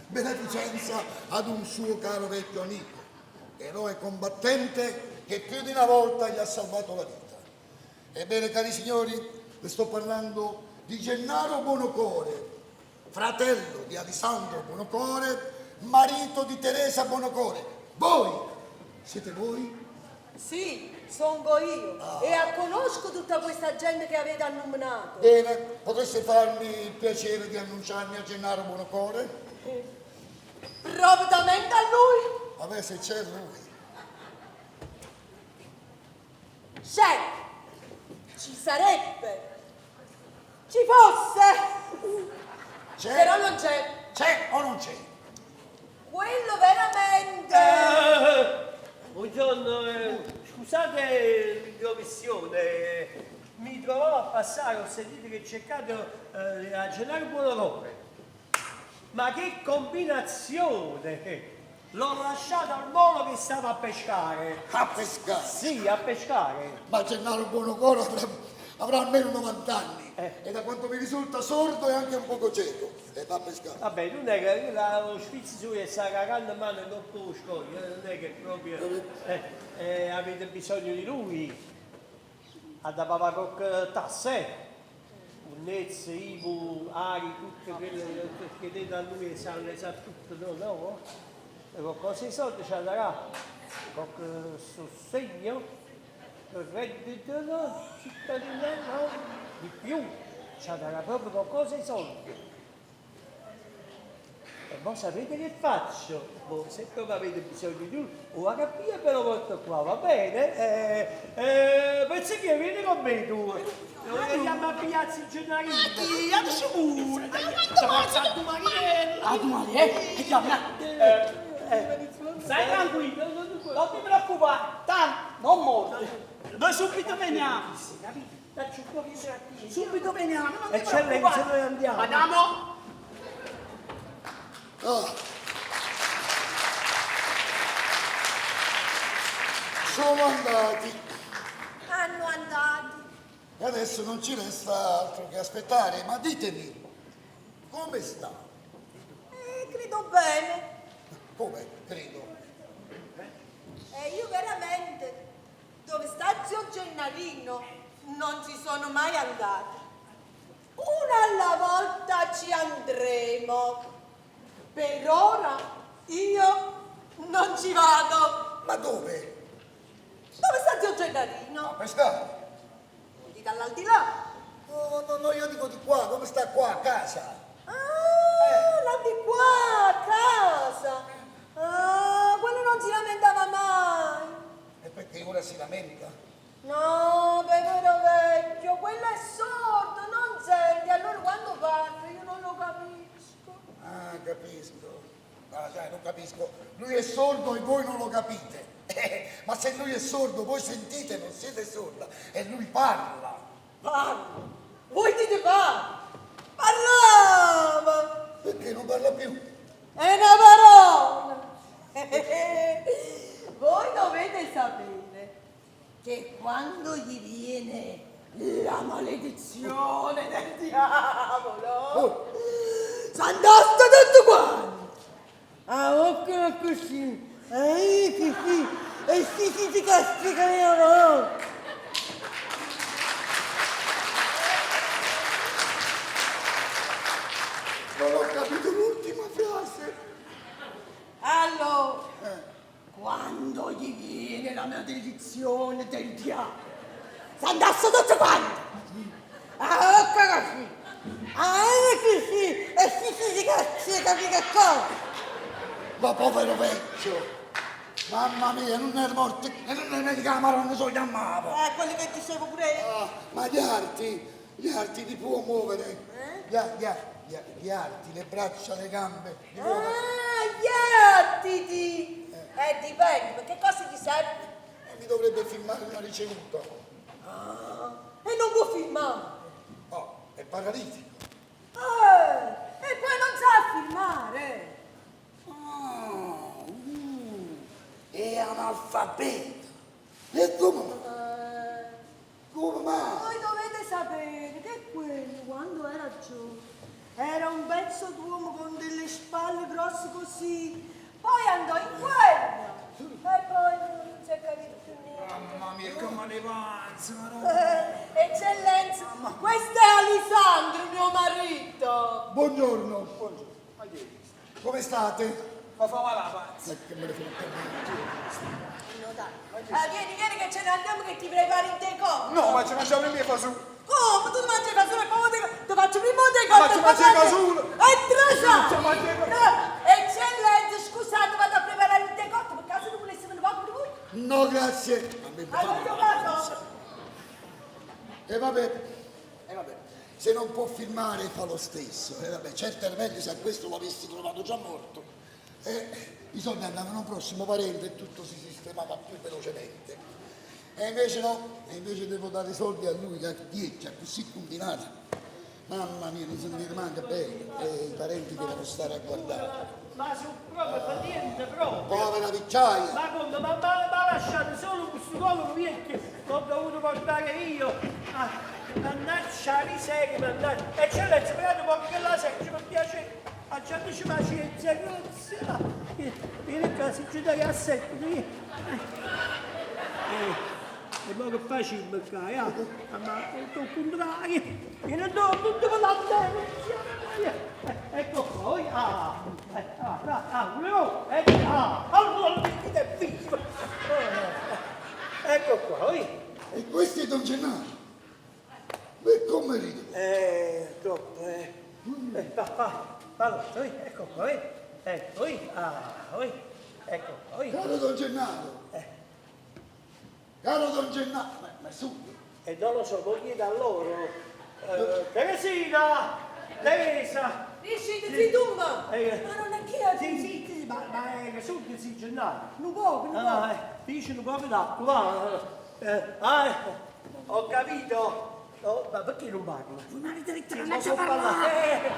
beneficenza ad un suo caro vecchio amico, eroe combattente che più di una volta gli ha salvato la vita. Ebbene, cari signori, le sto parlando di Gennaro Bonocore, fratello di Alessandro Bonocore, marito di Teresa Bonocore. Voi siete voi? Sì, sono io. Ah. E conosco tutta questa gente che avete annominato. Bene, potreste farmi il piacere di annunciarmi a Gennaro Bonocore? Propriamente a lui? Vabbè, se c'è lui. C'è! Ci sarebbe! Ci fosse! C'è? Però non c'è! C'è o non c'è? Quello veramente! Buongiorno, scusate l'intromissione, mi trovavo a passare, ho sentito che cercate a Gennaro Buonocore. Ma che combinazione! L'ho lasciato al molo che stava a pescare. A pescare? Sì, a pescare. Ma Gennaro Buonocore avrà, avrà almeno 90 anni. E da quanto mi risulta sordo e anche un poco cieco. E va a pescare. Vabbè, non è che la, lo sfizio suo è sta cagando in mano dopo lo scoglio, non è che proprio avete bisogno di lui. Ha da pagare qualche tassa, eh? Munnezza, IMU, ARI, tutte quelle che chiedete a lui sa, le sa tutte, no? no? E qualcosa di soldi ci darà, qualche sostegno, reddito, no? Cittadinanza, no? Di più, ci darà proprio qualcosa di soldi. E voi sapete che faccio? Boh, se proprio avete bisogno di lui, o a capire ve lo porto qua, va bene? Penso che vieni con me tu. Lo andiamo a piazza Gennarino. Andiamoci pure. Ti porto a tua Mariella. A tua Mariella? E chiama. Stai tranquillo, non ti preoccupare, tanto non morte. Noi subito veniamo. Dacci un po' di trattino. Subito veniamo, non ti Eccellenza, preoccupare. noi andiamo. Andiamo. Ah. Sono andati. Hanno andati. E adesso non ci resta altro che aspettare. Ma ditemi, come sta? Credo bene. Come credo? Io veramente, dove sta zio Gennarino, non ci sono mai andata. Una alla volta ci andremo. Per ora io non ci vado. Ma dove? Dove sta zio Gennarino? A pescare. Di dall'aldilà. No, no, no, io dico di qua, dove sta qua, a casa? Ah, là di qua, a casa. Ah, quello non si lamentava mai. E perché ora si lamenta? No, povero vecchio, quello è sordo, non sente. Allora quando parla io non lo capisco. Ah, capisco. No, dai, non capisco. Lui è sordo e voi non lo capite. Ma se lui è sordo, voi sentite, non siete sorda. E lui parla. Parla? Voi dite parla? Parlava! Perché non parla più? È una parola! Voi dovete sapere che quando gli viene la maledizione del diavolo, Oh. s'andosta tutto quanto! A bocca così, e sì, e sì, sì, si castiga mia parola! Non ho capito l'ultima frase. Allora, quando gli viene la maledizione del diavolo, s'andasse tutto quanto! A bocca così, a così, e sì, sì, si castiga, capito cosa? Ma povero vecchio! Mamma mia, non è morto, e non è medica, ma non so chiamava. Quello che dicevo pure io. Ah, ma gli arti, gli arti li può muovere. Eh? Gli arti, le braccia, le gambe, li può muovere. Ah, gli arti di... Dipende, ma che cosa gli serve? Mi dovrebbe firmare una ricevuta. Ah, e non può firmare. Oh, è paralitico. E poi non sa firmare. Ah, è analfabeta. E come mai? Come mai? Voi dovete sapere che quello, quando era giovane, era un pezzo d'uomo con delle spalle grosse così. Poi andò in guerra. E poi non si è capito più niente. Mamma mia, come ne avanza, ma no. Eccellenza, questo è Alessandro, mio marito. Buongiorno. Buongiorno. Ma chi è questo? Come state? Ma fa male la panza. Ma che me ne frega a me. No, dai. Ah, vieni, vieni che ce ne andiamo che ti prepari il decotto. No, ma ci mangiamo prima i fagioli. Come? Tu ti mangi i fagioli e poi ti faccio prima il decotto. Ma ci e poi mangi i mangi- fagioli. E trasa. Ci mangi i fagioli. No, eccellenza, scusate, vado a preparare il decotto. Per caso tu volessi venire pure voi? No, grazie. A me fa Allora io vado. E vabbè, e vabbè. Se non può firmare fa lo stesso. E vabbè, certo era meglio se a questo l'avessi trovato già morto. E i soldi andavano a un prossimo parente e tutto si sistemava più velocemente. E invece no, e invece devo dare i soldi a lui che viecchio, così combinato. Mamma mia, non se ne vede manco bene. E i parenti devono stare a guardare. Ma sono proprio fa niente proprio. Povera vecchiaia! Ma come? Ma, ma, ma lasciate solo questo povero vecchio, l'ho dovuto portare io. Ah, mannaggia la miseria, mannaggia. Eccellenza, guardate un po' che la seccia, mi piace. A gente ci pazienza, grazie. Ah, Vieni qua, si giù da assetto, vieni. Eh, e mo che facciamo qua, eh? Ah, Ma è il contrario. Vieni dopo, non devo andare. Ecco qua, ah, eh, ah, ah, ah, volevo, ecco, ah, allora mi è vivo. Ecco qua, oi. E questo è Don Gennaro. E come ride? Troppo, eh. Va, va, va, oi, ecco qua, oi. Ecco, oi, ah, oi. Ecco qua, oi. Caro Don Gennaro. Caro Don Gennaro, ma, ma su, E non lo so, voglio chiedere a loro. Teresina! Teresa! Dici di tu, ma Eh, ma non è chi Sì, sì, sì, ma, ma è che su che si Gennaro. Non può, non Ah, può. dici un po' d'acqua, va. Ah, ho capito. Oh, ma perché non parla? Ma Sì, non so parlare.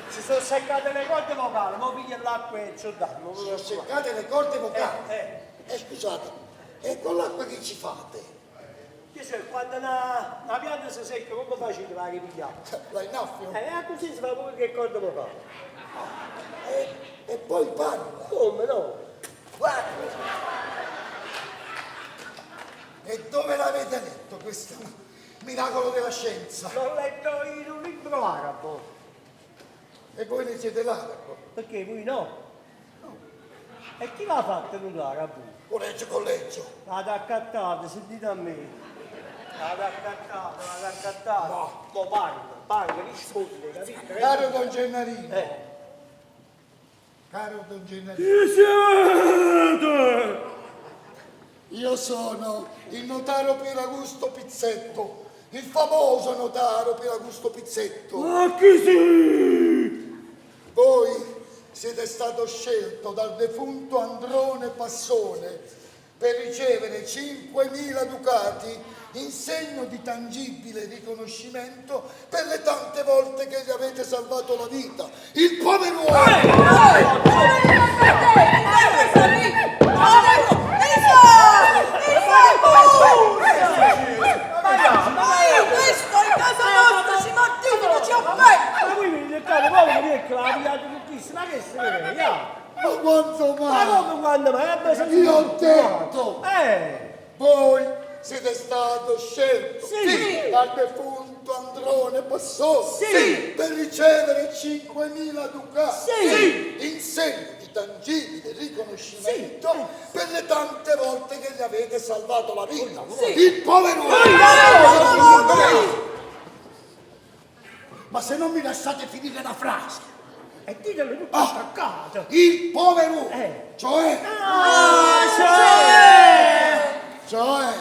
Si sono seccate le corde vocali, mo piglia l'acqua e ci danno. sono seccate le corde vocali. Eh, Eh, scusate, e con l'acqua che ci fate? Dice, quando una, una pianta si secca, come facete a ripigliare? La innaffio? Così si fa pure che corde vocali. E, e poi parla. Come no? Guarda. E dove l'avete letto questo miracolo della scienza? L'ho letto in un libro arabo. E voi ne siete l'arabo? Perché voi no? E chi l'ha fatto un arabo? Collegio, collegio. L'ha accattato, sentite a me. L'ha accattato, l'ha accattato. No. Mo parla, parla, risponde, capito? Caro Don Gennarino. Eh. Caro Don Gennarino. Io sono il notaro Pieraugusto Pizzetto, il famoso notaro Pieraugusto Pizzetto. Ma chi sei? Voi siete stato scelto dal defunto Androne Passone per ricevere 5.000 ducati in segno di tangibile riconoscimento per le tante volte che gli avete salvato la vita. Il povero uomo! Ma io questo in casa nostra ci mortifica, ci offende! Ma voi mi dite, povero vecchio, l'ha pigliato tuttissimo, ma che se ne va? Ya? Ma quanto Ma mai? come quando mai? Eh, beh, sono Io ho detto! Voi siete stato scelto Sì. dal defunto Androne Passone Sì. per ricevere 5.000 ducati Sì. in segno di tangibile riconoscimento per le tante volte che gli avete salvato la vita. Il povero uomo! Ma se non mi lasciate finire la frase, E ditelo tutto Ah. attaccato. il povero uomo, Eh. cioè Ah, cioè! Cioè,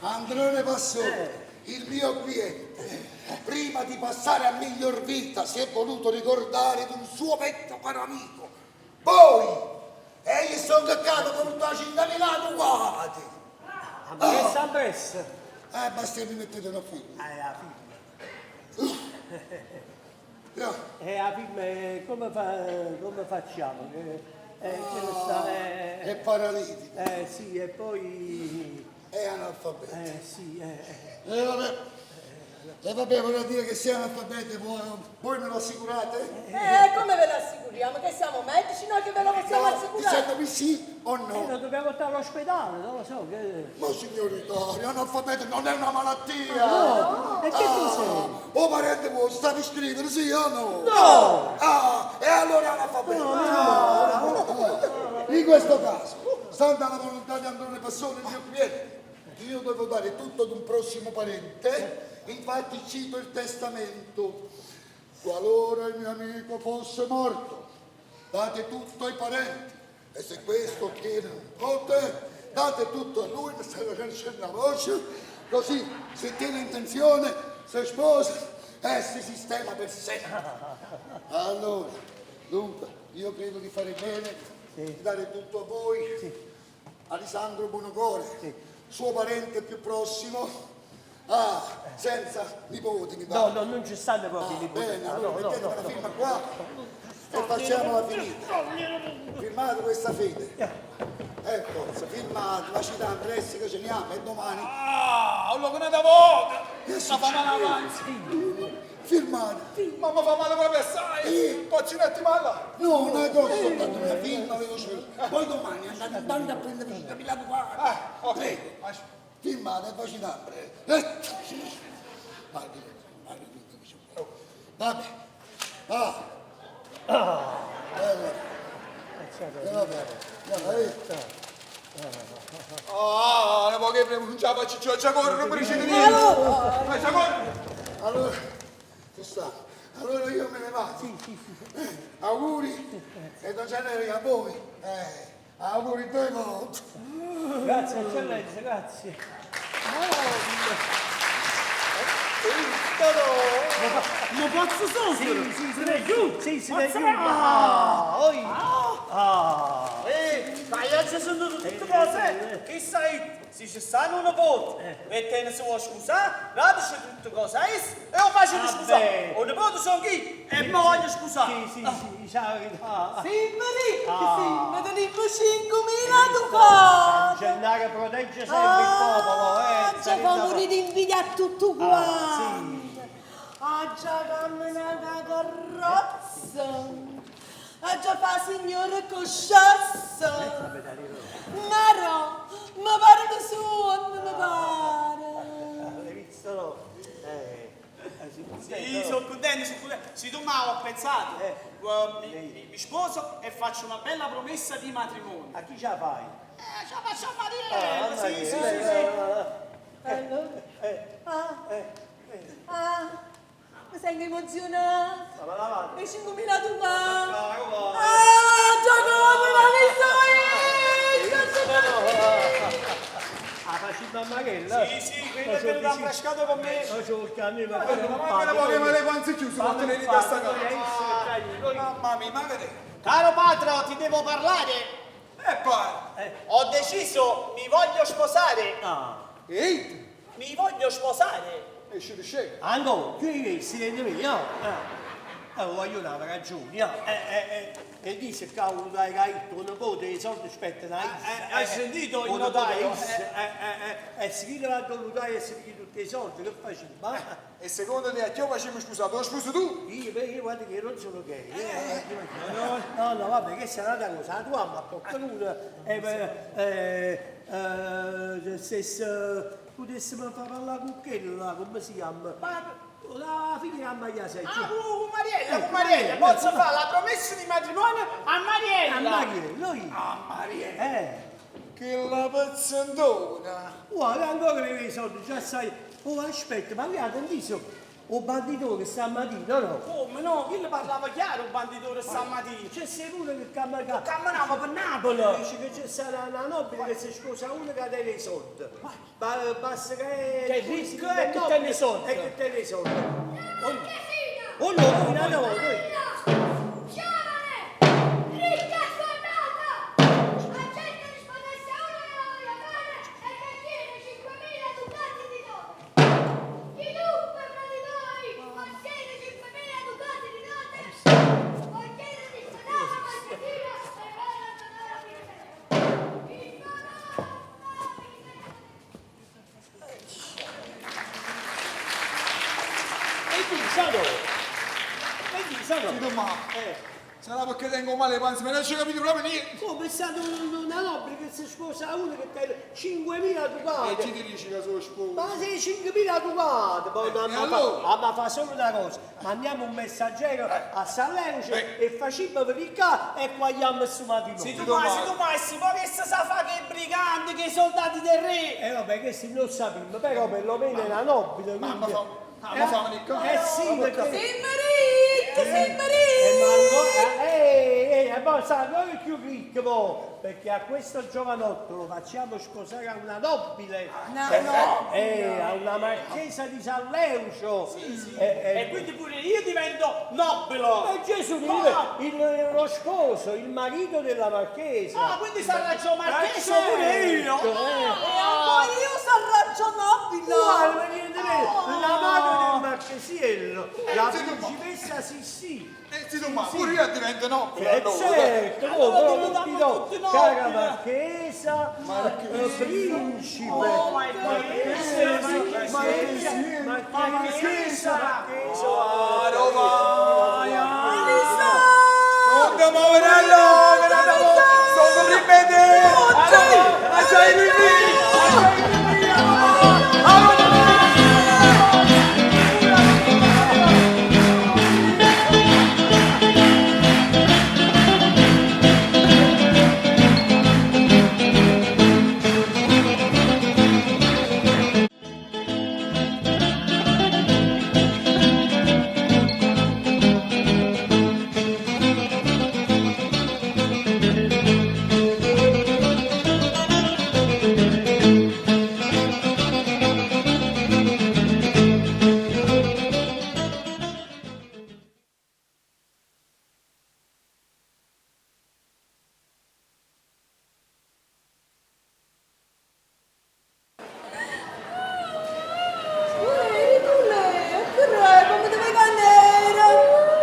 Androne Passone, il mio cliente, prima di passare a miglior vita si è voluto ricordare di un suo vecchio caro amico. Voi! E io sono caccato con tutta la 5.000 ducati! Ah, ma che sta presso? Basta che mi mettete una firma. La firma. No. La firma, come, fa, come facciamo? Che lo sta, È paralitico. Sì, e poi... È analfabeta. Sì, eh. Vabbè. Vabbè, vorrei dire che sia analfabeta, voi me lo assicurate? Come ve lo assicuriamo? Che siamo medici noi che ve lo possiamo No, assicurare? Dicendomi sì o no. Lo dobbiamo portare all'ospedale, non lo so. Che... Ma signori cari, analfabeta non è una malattia! No! E che cos'è? O parente vuoi, stavi scrivere sì o no? No! Ah, e allora è analfabeta! No, no, no, no. In questo caso, stando alla volontà di Androne Passone, il mio cliente, io devo dare tutto ad un prossimo parente, infatti cito il testamento. Qualora il mio amico fosse morto, date tutto ai parenti, e se questo ottiene un dote, date tutto a lui, mi sta facendo la voce, così se tiene intenzione, se sposa e si sistema per sempre. Allora, dunque, Io credo di fare bene di dare tutto a voi. Alessandro Bonocore, suo parente più prossimo. Ah, senza nipoti mi No, pare. no, non ci stanno proprio i Ah, nipoti. bene, No, allora no, mettete no, la no. firma qua e facciamola finita. Firmate questa fede. E forza, firmate, la città Andressi che ce ne amo e domani. Ah, allora che una volta! Che Ma fa male avanti! Firmate. Mamma fa male proprio assai! Sì. Posso un attimo là? No, una cosa soltanto una firma veloce. Poi domani andate in banca a prendere 5.000 ducati. Ah, ok. Prego. Firmate e poi ci dà. Guardi, guardi tutto che c'è. Vabbè. Va. Bella. Vabbè. Vabbè. Ah, una poca prima non ce la faccio, già corro, non mi riuscite niente! Ma già corro! Allora, ci sta. Allora io me ne vado. Sì, sì, sì. Auguri e Don Gennaro a voi. Eh, auguri due volte. Grazie, eccellenza, grazie. Ma posso soffrire? Sì, sì, se ne giù. Sì, se ne giù. Ah! Ah, oi. Ah. Eh, ma io ci sono tutte cose. Che sai, se ci stanno una volta, e te ne si vuole scusare, dateci tutte cose, eh? E io faccio Vabbè. scusare. Una volta sono qui e mi voglio scusare. Sì, sì, sì, sa la verità. Sì, ricchi, Ah. sì, ma tenim 5.000 ducati. Gennaro protegge sempre il popolo, eh. Ah, già senza- fa morire di invidia a tutto quanto. sì. Ah, già cammina la carrozza. Ah, già fa signore cosciassa. Ma no, mi pare un sonno, mi pare. L'hai visto no? Eh, eh, sì, Sì, sono contento, sono contento. Sì, tu ma ho pensato. Mi sposo e faccio una bella promessa di matrimonio. A chi ce la fai? Ce la faccio a Mariella. Ah, sì, sì, Mariella, sì, sì. Allora? Ah, ah, mi sento emozionata. Ma la va. E 5.000 ducati. Ah, Giacomo, l'ha visto io! Ah, facciamo a Mariella? Sì, sì, quello è venuto a frascato con me. Ma c'ho il cane, ma Ma me la voglio le panze chiuse, ma te ne rida sta casa. Mamma mia, ma che Caro patro, ti devo parlare. E poi! Ho deciso, mi voglio sposare. Ah, Ehi! Mi voglio sposare. E ci riesce. ancora, qui che si rende meglio, no? Eh, voglio una ragione, no? E dice che un dai che tu non puoi, i soldi aspettano a Hai sentito il notaio? E si chiede la notaio e si chiede tutti i soldi, che facciamo? Ma E secondo te a chi lo facciamo scusato? Lo sposo tu? io, beh, io guarda che non sono gay. No, no, no, vabbè, che sarà una cosa, la tua mamma ha tenuto, se se potessimo far parlare con quello là, come si chiama? La figlia di Maria Seggia. Ah, con Mariella, con Mariella. Posso fare la promessa di matrimonio a Mariella. A Mariella, noi. Ah, Mariella! Eh. Che la pazzandona! Guarda, ancora le i soldi, già sai. Oh, aspetta, ma guarda, visto? O banditore stamattina, no? Come no? Chi le parlava chiaro il banditore stamattina? C'è sei uno che cammina. Camminava per Napoli. Dice che c'è stata una nobile che si sposa uno che ha dei soldi. Ma basta che Che è ricco e che tiene i soldi. E che tiene i soldi. La marchesina! Oh no, una volta. Giovane! Ricca e sfondata! Accetta di sposarsi a uno che la voglia bene e che tiene 5.000 ducati di dote! Chiunque fra di voi possiede 5.000 ducati di dote può chiedere di sposare la marchesina e poi abbandonare a fine secolo. Il favore E dice no. E dice no. Sì, ma sarà perché tengo male le panze, ma non ci ho capito proprio niente. Come è stata una nobile che si sposa a uno che tiene 5.000 ducati. E chi ti dice che sono sposo? Ma se 5.000 ducati, poi E ma, allora? fa, ma fa solo una cosa, mandiamo un messaggero a San Leuce e facciamo venire qua e quagliamo su matrimonio. Se tu mai, se tu mai, si può che si sa fa che i briganti, che i soldati del re. E vabbè, che se non sappiamo, però perlomeno è una nobile. Mamma quindi- fa, mamma fa un Eh sì, perché... Sì, marito, sì, Eh, ma marito. allora, eh, e poi sa ancora più ricco poi, perché a questo giovanotto lo facciamo sposare a una nobile. Una nobile? A una marchesa di San Leucio. Sì, sì. Eh. E quindi pure io divento nobile. E Gesù, Ah. lo sposo, il marito della marchesa. Ah, quindi sarà marchese Eh, pure io. certo, eh. E anche io sarò nobile. Uguale, niente meno. La madre del Oh. marchesiello, la sì, ma- principessa Sissi. Sì, ma pure io divento nobile Eh allora. certo, Allora oh, diventiamo tutti no. tutti nobili. Cara marchesa, principe, Oh, marchese, marchese, marchesa, marchesa. Ah, Roma! Elisa! Non ti muovere allora, sono prima te! Ma c'hai i Eri tu lei, che re, come deve cadere?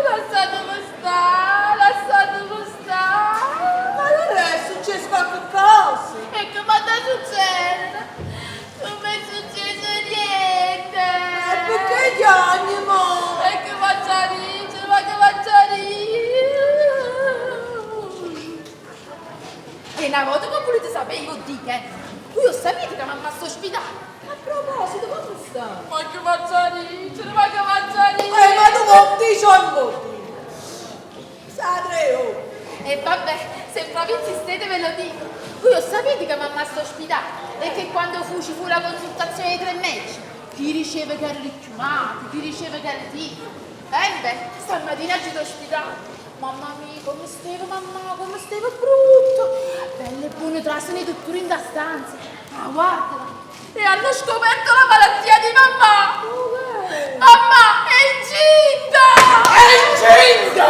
Lasciatemi stare, lasciatemi stare. Ma allora è successo qualche cosa? E che mi sta succedendo? Non mi è successo niente. E perché piangi, mo? E che faccia ridere, ma che faccia ridere. E una volta che volete sapere, io dico, voi lo sapete che mamma sta ospitale. A proposito, come sta? Ma che faccia ridere, ma che faccia ridere. Ma tu non dici o non dici? Sa 3 ore. E vabbè, se proprio insistete ve lo dico. Voi lo sapete che mamma sta ospitale e che quando fu ci fu la consultazione dei tre medici, chi riceve che era ricchiumato, chi riceve che era tifo. E beh, stamattina ci ospitale. Mamma mia, come stavo, mamma, come stavo brutto. Belle e buone trasene i dottori in da stanza. Ah, guardala. E hanno scoperto la malattia di mamma. Mamma è incinta! È incinta!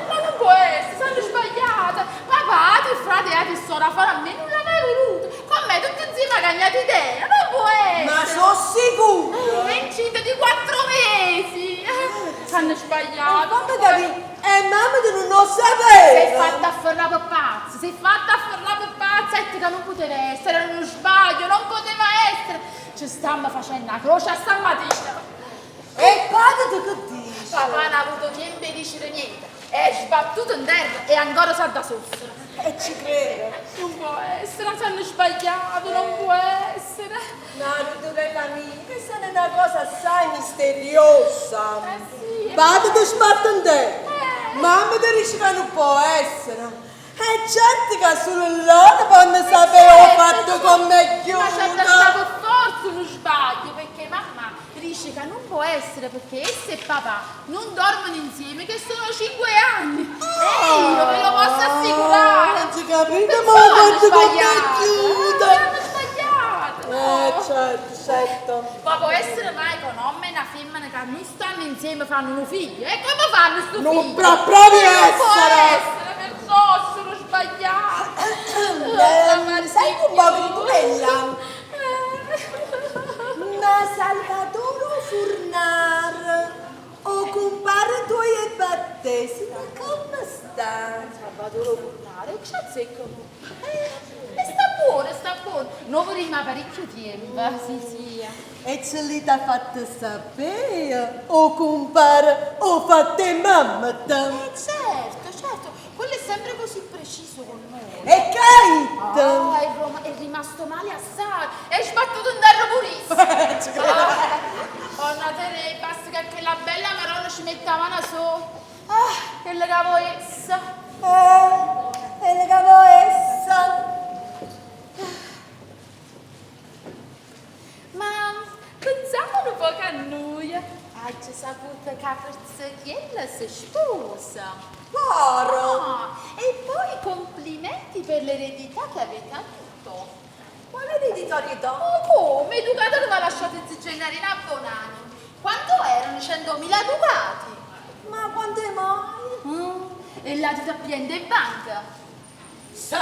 Ma non può essere, sono sbagliata. Papà, tuo frate e tua sorella fare a me non l'ha mai voluto. Con me tutti insieme ha cambiato idea, non può essere. Ma sono sicura! È incinta di 4 mesi. Hanno sbagliato. Fammi capire, e mamma tu non lo Si è sapeva! fatta afferrare per pazza, si è fatta afferrare per pazza e che non poteva essere, era uno sbaglio, non poteva essere. Ci stiamo facendo la croce a stamattina. E padre tu che dici? Papà non ha avuto tempo di dire niente, è sbattuto in terra e ancora sa da soffrire. E ci credo. Non può essere, si hanno sbagliato, non può essere. No, Ruturella mia, questa è una cosa assai misteriosa. Eh sì. Padre ti sbatte in terra. Eh. Mamma ti dice che non può essere. E certo che solo loro possono sapere ho fatto con me Ma c'è chiudo. stato forse uno sbaglio, perché mamma dice che non può essere perché essa e papà non dormono insieme, che sono 5 anni. E io ve lo posso assicurare. Non ci capite, Perciò ma ho hanno fatto con me sbagliato. chiudo. Hanno sbagliato. Eh, certo, certo. Ma può essere mai che un uomo e una femmina che non stanno insieme fanno un figlio? E come fanno sto Non figlio? può proprio Non può essere. essere, perciò sono sbagliato. Sai un po' di quella? Ma Salvatore Furnar, o compare tuoi e battesimo, come sta? Salvatore Furnare, che c'è zecco? E sta buono, sta buono. Non vorrei parecchio tempo. Sì. E ce li t'ha fatto sapere, o compare, o fatte mamma. Certo, certo. Quello è sempre così preciso con noi. E Kate! Ah, è rimasto male assai. È sbattuto in terra purissimo. Ci credo. Ah, oh, Tere, basta che quella bella maronna ci metteva una sola. Ah, quella che vuoi essa. E le cavo essa. Ma pensiamo un po' a noi. Aggio saputo ca Perzechiella se sposa. Paro! Ah, e poi complimenti per l'eredità che avete avuto. Quale ereditarietà? Oh, come? I ducato che mi ha lasciato il Gennarino a Bonanno. Quanto erano? 100.000 ducati. Ma quando è mai? E là ti prende in banca. Sì.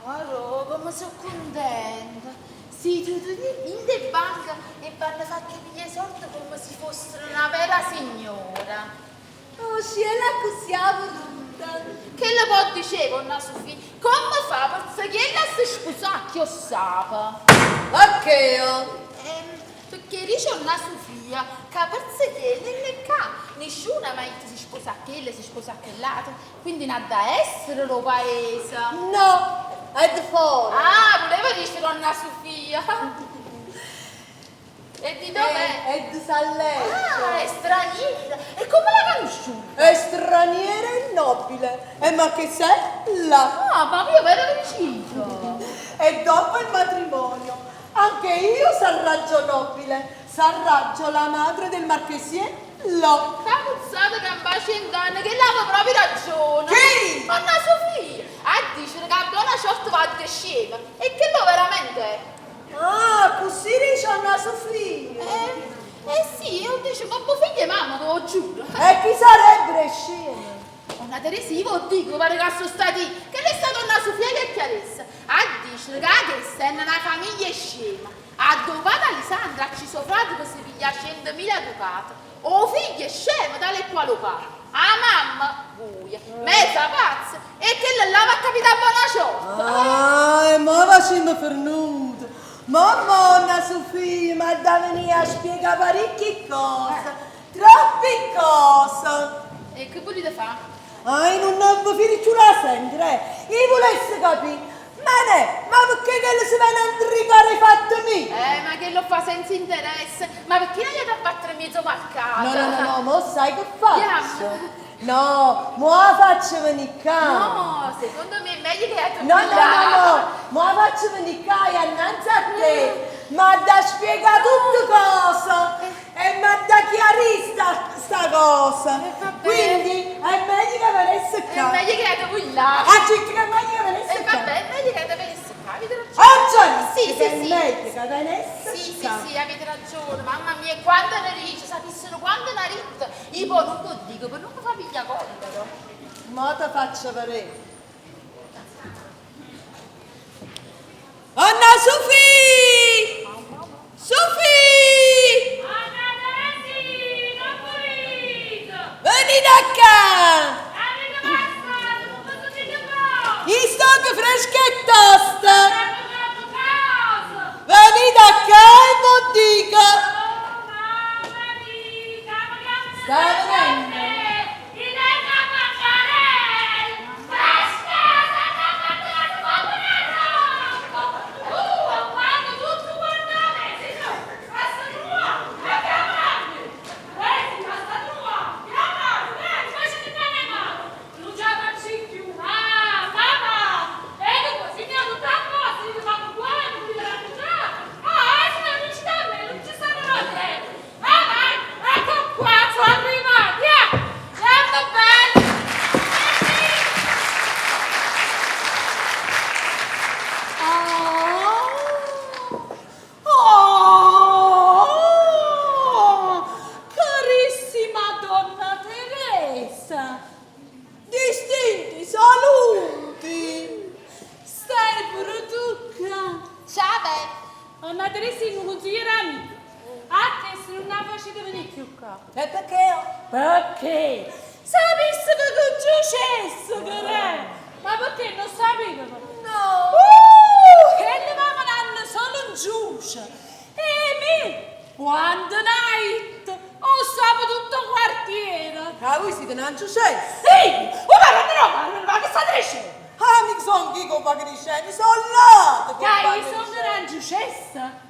Allora, come sono contenta. Si tutti in de banca e vanno fatti piglia soldi come se fossero una vera signora. Oh, sì, è la così voluta. Che le può dicevo, una Sofì? Come fa per che la si sposa chi lo sa? Ok. oh. Perché dice una Sofia che per che nelle ca nessuno mai si sposa a quella, si sposa a quell'altro, quindi non ha da essere lo paese. No, è di fuori. Ah, volevo dire donna Sofia. E di dov'è? È di San Lecce. Ah, è straniera. E come l'ha conosciuta? È straniera e nobile. E ma che sei là? Ah, ma io vero vicino. E dopo il matrimonio, anche io sarraggio nobile. Sarraggio la madre del marchesier Lo. Capuzzata che ambasce in danno, che l'aveva proprio ragione. Chi? Donna Sofia. A dice che la buona sorte va a scema. E che lo veramente è? Ah, così dice Anna Sofia. Eh sì, io dice, ma mio figlio e mamma, te lo giuro. E chi sarebbe scema? Donna Teresina, io dico, pare che sono stati, che lei è stata donna Sofia che è chiaressa. A dice che questa è una famiglia scema. A dove Alessandra ci soffrate che si piglia 100.000 ducati. O figlio è scemo, tale e quale padre. A mamma, buia, mezza pazza, e che la va a capita buona sorte. Ah, e mo facciamo fernuto. Mamma, Anna Sofia, ma da venire a spiegare parecchie cose. Troppe cose. E che volete fare? Ah, io non ho finito la sentire, eh. Io volessi capire. Ma ne, ma perché che si viene a intricare i fatti miei? Ma che lo fa senza interesse? Ma perché non gli da battere mezzo marcato? No, no, no, no, mo sai che faccio? Andiamo. No, mo la faccio venire qua. No, secondo me è meglio che la No, no, no, no, mo la faccio venire qua e innanzi a te. Ma da spiegare tutte cose e ma da chiarire sta, cosa. vabbè. Quindi è meglio che venisse È qua. meglio che la voi là. Ah, ci che è meglio che venisse E qua. vabbè, è meglio che la venisse qua, avete ragione. Oggi Sì, sì, è sì. meglio che venisse Sì, sì, qua. sì, avete ragione, mamma mia, quando ne dice, sapessero quando ne ritta, io poi non lo dico, per non mi fa pigliare collera. Mo te faccio vedere. Anna Sofì! Sofì! Anna Teresina, pulito! Venite qua! Avete passato, non posso dire po'! Io sto che fresca e tosta! Abbiamo fatto caso! Venite qua e vi dico! Oh, mamma mia, Sta venendo. Il maccarello! Fresca, sta mangiando come una rocca! Quando tutto quanto si passa tua, e chiamate! Vedi, passa tua, chiamate, vedi, facete bene male! Non ce la faccio più! Ah, mamma! E dopo, signor, tutta a posto, io fatto qua, mi raccontate! Ah, se non ci sta bene, non ci stanno le Ah, vai, ecco qua, sono arrivati, eh! Andiamo bene! Oh, carissima donna Teresa, Distinti saluti! stai pure tu qua. Ciao, beh. Anna Teresina, un consigliere amico. A te se non la facete venire più qua. E perché? Perché? Sapesse che successo, che è? Ma perché non sapevano? No! Che le mamma hanno solo un giudice. E me, quando night, ho saputo tutto il quartiere. Ah, voi siete un successo! Sì, oh, ma no, ma, ma che state dicendo? Ah, mi sono chi con va crescendo, sono là! Che io sono una giucessa.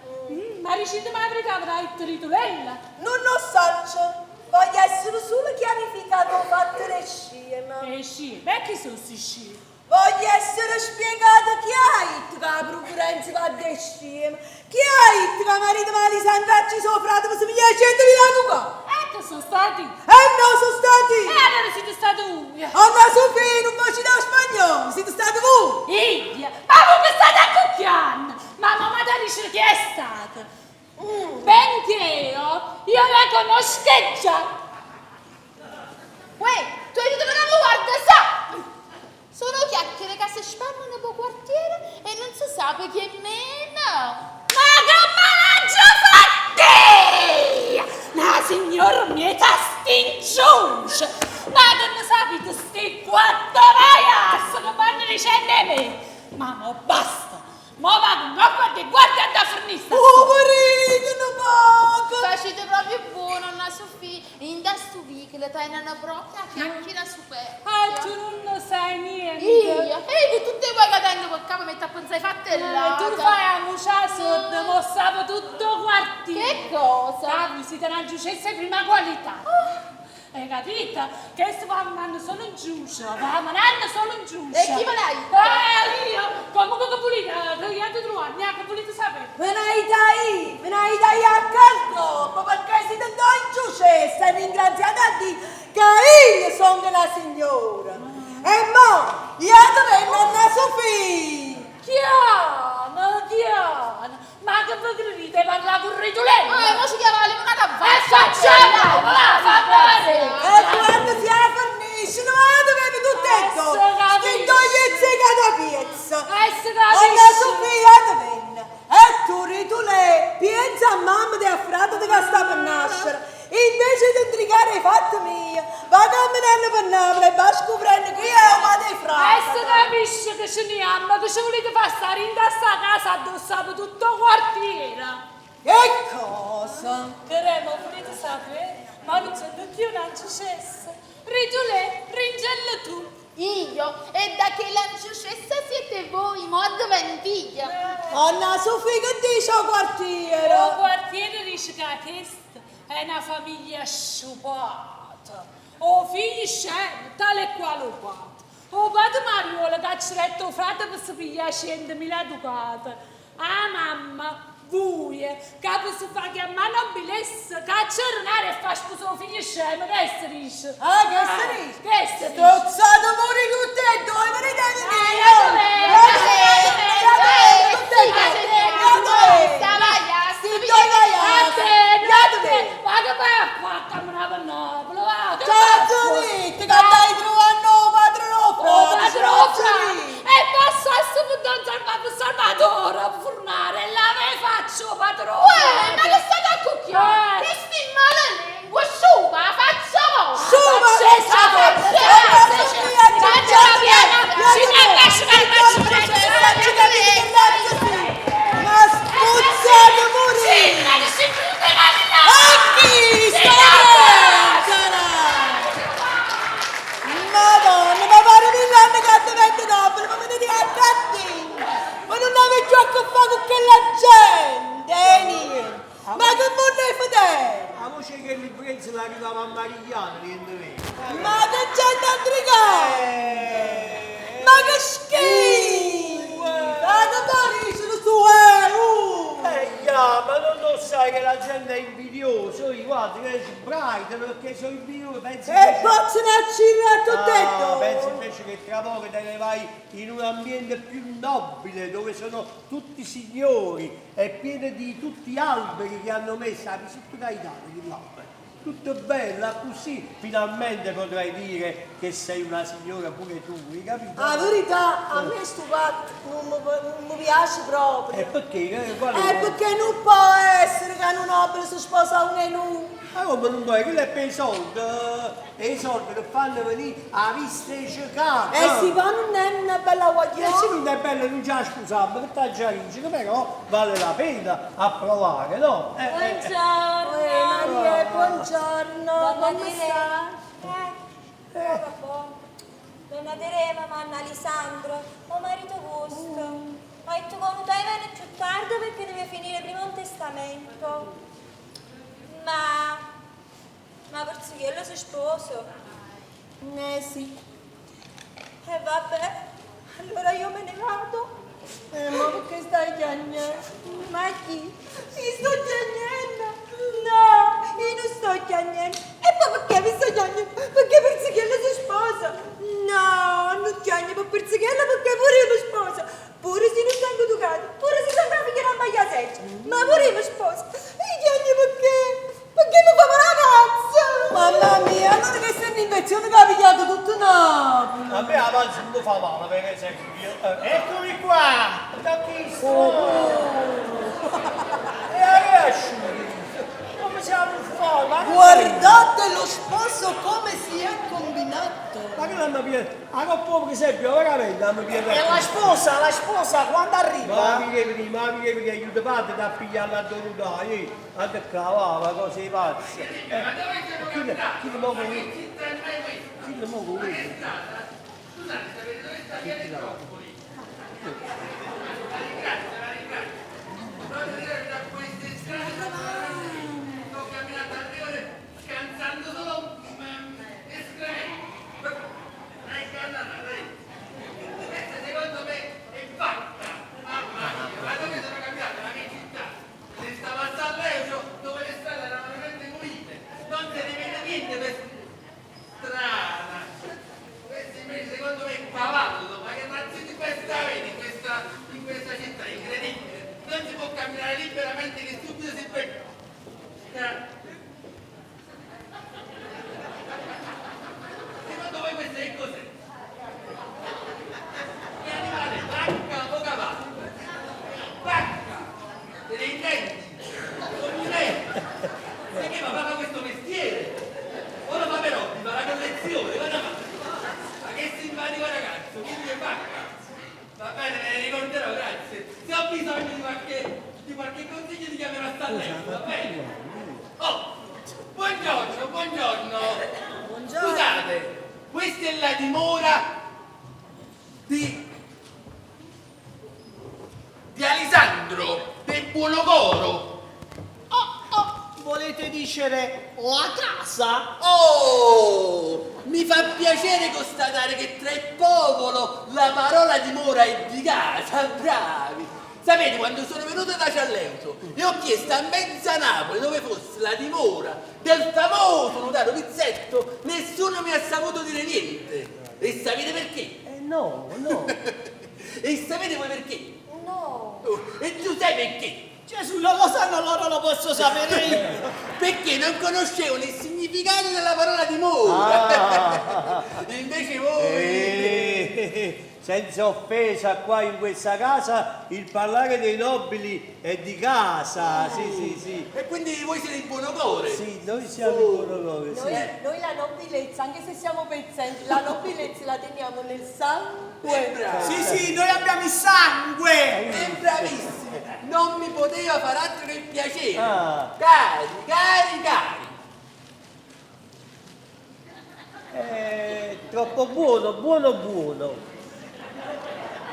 Ma riuscite la verità avrà il titolella. Non lo saccio, voglio essere solo chiarificato fatto le scema. E sci, beh chi sono sti sci? Voglio essere spiegato chi ha detto che la procurenza va de scema, chi ha detto che marito ma Alessandra ci sono frate per 100.000 ducati. E Che sono stati? Eh no, sono stati! E allora siete stati voi! Anna Sofì, non facete la spagnola, siete stati voi! Io? Ma voi che state accucchiando? Ma mamma ti dice chi è stata? Benché io la conosco già! Uè, tu hai detto che non mi guarda, sa! Sono chiacchiere che si spannono per quartiere e non si sa chi è meno. Ma che me l'ha già fatta! La signora mi sta stinciuce! Ma che ne sapete sti quattro ragazzi che vanno dicendo a me? Ma mo basta! Mo vado in coppa di guardia da fornista! Oh, marito, non poco! Facete proprio buono, Anna Sofì. In da sto vicolo tengono proprio la chiacchiera superflua. Ah, tu non sai niente! Io? E che tutte voi che tengo per capo metto a pensare fatte Eh, là. tu fai a muccia sorda, mo sapo tutto quartiere! Che cosa? La visita una giucessa di prima qualità. Hai capito? Che si va mandando solo in giuce, va mandando solo in giuce. E chi ve l'ha detto? Eh, io! Comunque che volete, che io ti trovo, neanche volete sapere. Me ne dai, me ne dai a caldo, perché siete due in giucessa e ringraziate a Dio che io sono la signora. E mo, io divento Anna Sofì! Chiano, chiano! Ma che voi credete parlare con Ritulello? Eh, mo ci chiama la limonata E facciamo, va, fammi vedere! E quando si fornisce, non la dovete tutte e due! Sti due pezzi cada pezzo! Eh, si Anna capisce! Sofia divenne! E tu, Ritulè, pensa a mamma e a frate che sta per nascere! Invece di intrigare i fatti miei, va camminando per Napoli e va scoprendo chi è il padre e E frate! si capisce che ce ne amo, che ci volete far stare in questa casa addosso tutto il quartiere! Che cosa? Che volete sapere? Ma non sono più una successo. Ritulè, ringella tu. Io? E da che lanciucessa siete voi, mo diventiglia. Anna Sofia che dice al Il quartiere? quartiere dice che questa è una famiglia sciupata. O figlio scemo, tale e quale o padre. O padre Mariuolo che ha retto frate per si pigliare 100.000 ducati. Ah mamma, voi, che per si fa chiamare nobilessa, che a cercare e fa sposare un figlio scemo, che si dice? Ah, che si dice? Che si dice? Strozzato pure tutte e due, venite a Ah, venire! Sì, che ce ne Sti due ragazzi! Ma che vai a fare a camminare per Napoli? Va, che Ciao vai a fare? Zuritti, che stai trovando padre Oh, frate, padrone! Zuritti! E passasse per Don Salvatore, Salvatore, a fornare, e la me faccio, padrone! Uè, ma che state a cucchiare? Eh. Che sti male lingua, sciupa, faccia voi! Su, ma Sì, sì, sì, Ma spuzzato pure! Sì, ma che si chiude la A chi sta Madonna, ma pare mille che diventa Napoli, ma venite a cattivo! Ma non avete più a che fare con quella gente, eh, niente! Ma che mondo è fedele? La voce che li prese l'arrivava a Marigliano, niente meno. Ma che gente intrigata! Ma che schifo! Ma che pare su, eh, Eh, ya, ma non lo sai che la gente è invidiosa, io guarda che sbraitano perché sono invidioso, pensi E invece- possono accendere a tutte e Ah, due! pensi invece che tra poco te ne vai in un ambiente più nobile dove sono tutti signori e pieno di tutti gli alberi che hanno messo, la visita Gaetano, l'albero. Tutto bello, così finalmente potrai dire che sei una signora pure tu, hai capito? La verità, a me sto fatto non mi, non mi piace proprio. E perché? Eh, qual è? È perché non può essere che un nobile si sposa un enu. Ma come non puoi? Quello è per i soldi, eh. e i soldi che fanno venire a vista e cercata. E si fa non è una bella E guaglione. se non è bello non già scusate, perché t'ha già dice che però vale la pena a provare, no? Buongiorno. Eh, Maria, buongiorno, Donna come Teresa. sta? Eh, vabbè. Donna Teresa, manna Alessandro, mio marito gusto. Ma detto con te viene più tardi perché deve finire prima un testamento. Ma... Ma Porzichiello si sposo. Eh sì. E vabbè, allora io me ne vado. Ma perché stai piangendo? Ma chi? Mi sto piangendo? No, io non sto piangendo. reazione che ha pigliato tutto Napoli. A me 'a panza nun me fa male, per esempio. Eccomi qua! Da chi sta? E è asciuto. Come siamo fatti? Ma Guardate lo sposo come si è combinato. Ma che l'hanno pigliato? A coppa per esempio, veramente l'hanno pigliato. E la sposa quando arriva? Ma mi devi, ma mi devi aiutare padre da pigliare la dovuta, io, a te cavava, cose di pazzi. Ma dove siamo Chi le- capitati? chi le muove Ma che qui? città è mai questa? Chi le muove Ma qui? che strada? Scusate, sapete dove sta via dei Troppoli? La ringrazio, la ringrazio. Proprio io da queste strade sono veramente- sto camminando a 3 ore scansando solo escrementi. Ecco, andata, dai. Questa secondo me è fatta. Mamma mia, ma dove sono cambiata? Ma che città? Se stava a San Leucio dove le strade erano veramente pulite. Non se ne vede niente per strada. Questo invece secondo me è un cavallo, ma che razza di questa avete in questa città? Incredibile. Non si può camminare liberamente che subito si becca. Secondo voi questo che cos'è? Che animale? Vacca o cavallo? Vacca! Te ne intendi? Complimenti! Perché papà fa questo mestiere? Ora fa per hobby, fa la collezione, guarda ma. Ma che simpatico ragazzo, quindi è vacca. Va bene, me ne ricorderò, grazie. Se ho bisogno di qualche consiglio ti chiamerò a San va bene? Oh, buongiorno, buongiorno. Buongiorno. Scusate, questa è la dimora di Alessandro del Buonocoro. Oh, oh, volete dicere la casa? Oh, mi fa piacere constatare che tra il popolo la parola dimora è di casa, bravi. Sapete, quando sono venuto da Cialleuto e ho chiesto a mezza Napoli dove fosse la dimora del famoso notario Pizzetto, nessuno mi ha saputo dire niente. E sapete perché? No, no. E sapete voi perché? No. Oh, e tu sai perché? Gesù, non lo sanno loro, lo posso sapere io. Perché non conoscevano il significato della parola dimora. Ah. E invece voi... Senza offesa, qua in questa casa il parlare dei nobili è di casa, sì, sì, sì. E quindi voi siete in buono cuore? Sì, noi siamo in buono cuore, sì. Noi la nobilezza, anche se siamo pezzenti, la nobilezza la teniamo nel sangue. E bravi. Sì, sì, noi abbiamo il sangue. E bravissimi. Non mi poteva far altro che piacere. Ah. Cari, cari, cari. Troppo buono, buono, buono.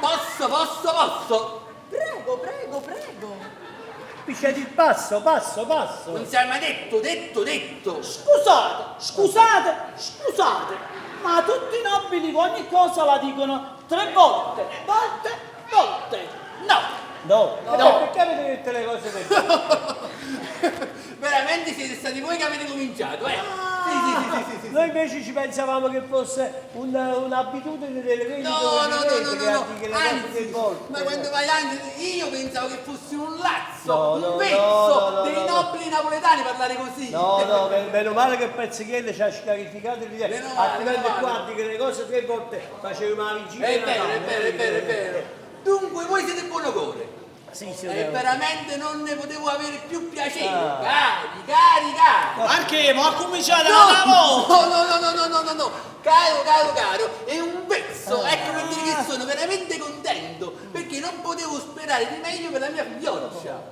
Posso, posso, posso? Prego, prego, prego. Qui c'è il passo, passo, passo. Non si è mai detto, detto, detto. Scusate, scusate, scusate, ma tutti i nobili ogni cosa la dicono 3 volte, volte, volte. No. No. No. Perché avete detto le cose per Veramente siete stati voi che avete cominciato, eh? Sì, sì, sì, sì, sì, sì. Noi invece ci pensavamo che fosse un'abitudine delle vendite No, dove no, no, vivete, no, che no, no. anche le cose Anzi, del volte. ma quando vai avanti, io pensavo che fosse un lazzo, No, un no, pezzo no, no, dei no, no. nobili napoletani parlare così. No, no, meno male che Pezzichella ci ha scarificato l'idea. Meno male, Altrimenti meno male. qua che le cose 3 volte facevamo la vigilia. È vero, è vero, è vero, è vero. Dunque voi siete buono cuore. Sì, sì, E vero. veramente non ne potevo avere più piacere. Ah. Cari, cari, cari. Perché? Ma ha cominciato No, la volta. no, no, no, no, no, no, no. Caro, caro, caro, è un pezzo. Ecco per dire che sono veramente contento, perché non potevo sperare di meglio per la mia figlioccia.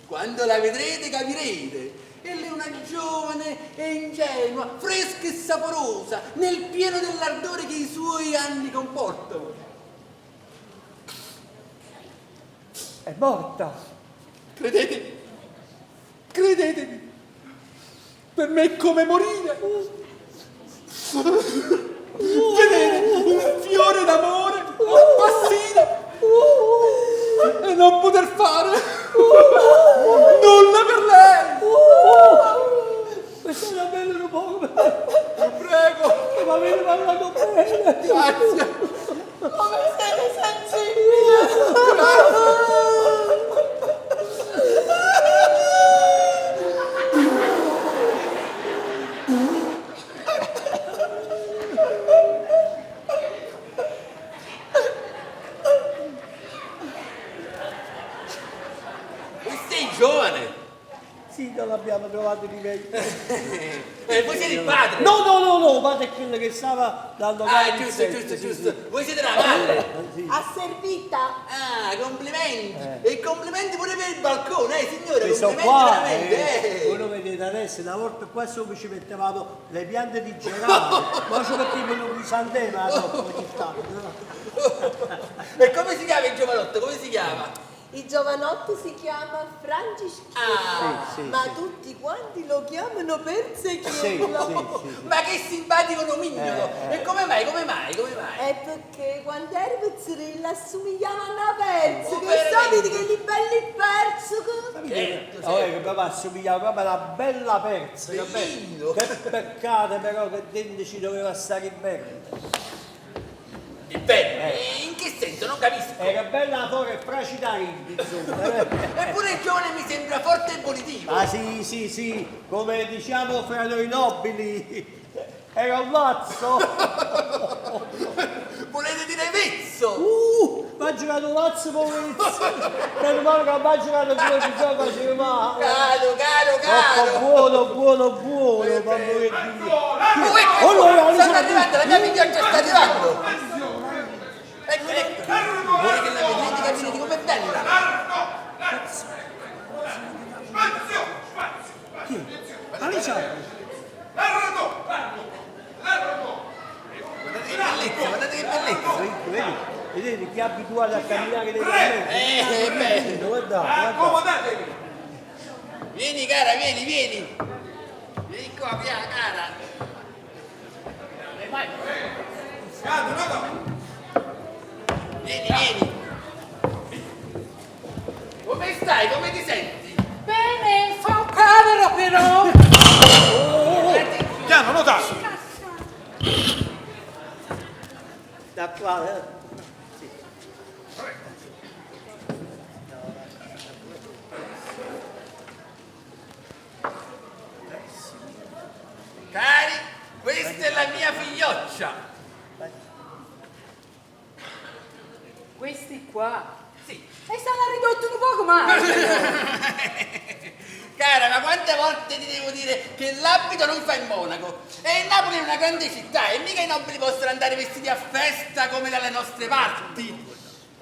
Quando la vedrete capirete. Ella è una giovane e ingenua, fresca e saporosa, nel pieno dell'ardore che i suoi anni comportano. È morta. Credetemi, credetemi, per me è come morire. Vedete un fiore d'amore appassire e non poter fare nulla per lei. Questo è davvero un poco. Prego. Ma avete parlato bene. Grazie. Come siete sensibili. trovato di meglio. E voi siete il padre? No, no, no, no, padre è quello che stava dal locale Ah, di giusto, Sette, giusto, sì, giusto. sì. Voi siete la madre? A servita. Ah, complimenti. E complimenti pure per il balcone, eh, signore, Questo complimenti qua, veramente, eh, eh. voi lo vedete adesso, una volta qua sopra ci mettevamo le piante di geranio, ma ci mettevamo un crisantemo dopo ogni tanto. no? E come si chiama il giovanotto? Come si chiama? Il giovanotto si chiama Francischino, Ah. Sì, sì, ma sì. tutti quanti lo chiamano Persechiello. Sì, sì, sì. Ma che simpatico nomignolo! Eh, E come mai, come mai, come mai? È perché quando ero pizzerilla assomigliava a una persica, Oh, e veramente? sapete che li belli persica? Certo, Oh, certo. che papà assomigliava proprio a una bella persica, Bellino. Che peccato però che dentro ci doveva stare il verde. Il bello. E in che senso? Non capisco. Era bella fuori e fracida dentro, insomma. eh. Eppure il giovane mi sembra forte e volitivo. Ah sì, sì, sì, come diciamo fra noi nobili, era un mazzo. Volete dire vezzo? Ma ha giocato mazzo poverezzo. Meno male che ha giocato due episodi faceva male. Caro, caro, Troppo caro. buono, buono, buono, mamma mia. Oh, ecco, Allora, stanno allora, arrivando, la mia figlioccia sta arrivando. Ecco, ecco. Vuole che la vedete, capite com'è bella? Spazio! Spazio! Alessandro, Largo! Largo! Largo! Guardate che bellezza, guardate che bellezza. vedi, vedete chi è abituato a camminare dei cammelli? Eh, beh. Guardate, guardate. Accomodatevi! Vieni cara, vieni, vieni. Vieni qua, via, cara. Cado, no, no! Vieni, vieni. Come stai? Come ti senti? Bene, fa un cavolo però. Piano, notaio! Da qua, eh. Cari, questa è la mia figlioccia. Questi qua. Sì. E stanno ridotti un poco male. Cara, ma quante volte ti devo dire che l'abito non fa il monaco? E Napoli è una grande città e mica i nobili possono andare vestiti a festa come dalle nostre parti.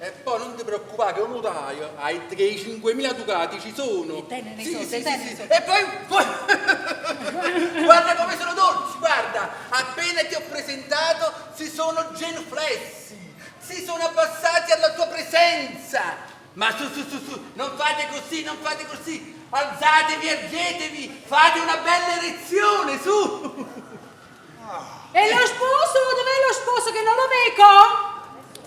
E poi non ti preoccupare che un notaio hai che i 5.000 ducati ci sono. Tenene Sì, soldi, sì, sì, tenene sì. soldi. E poi, poi guarda come sono dolci, guarda, appena ti ho presentato si sono genuflessi, si sono abbassati alla tua presenza. Ma su, su, su, su, non fate così, non fate così, alzatevi, ergetevi, fate una bella erezione, su. E lo sposo? Dov'è lo sposo che non lo vedo?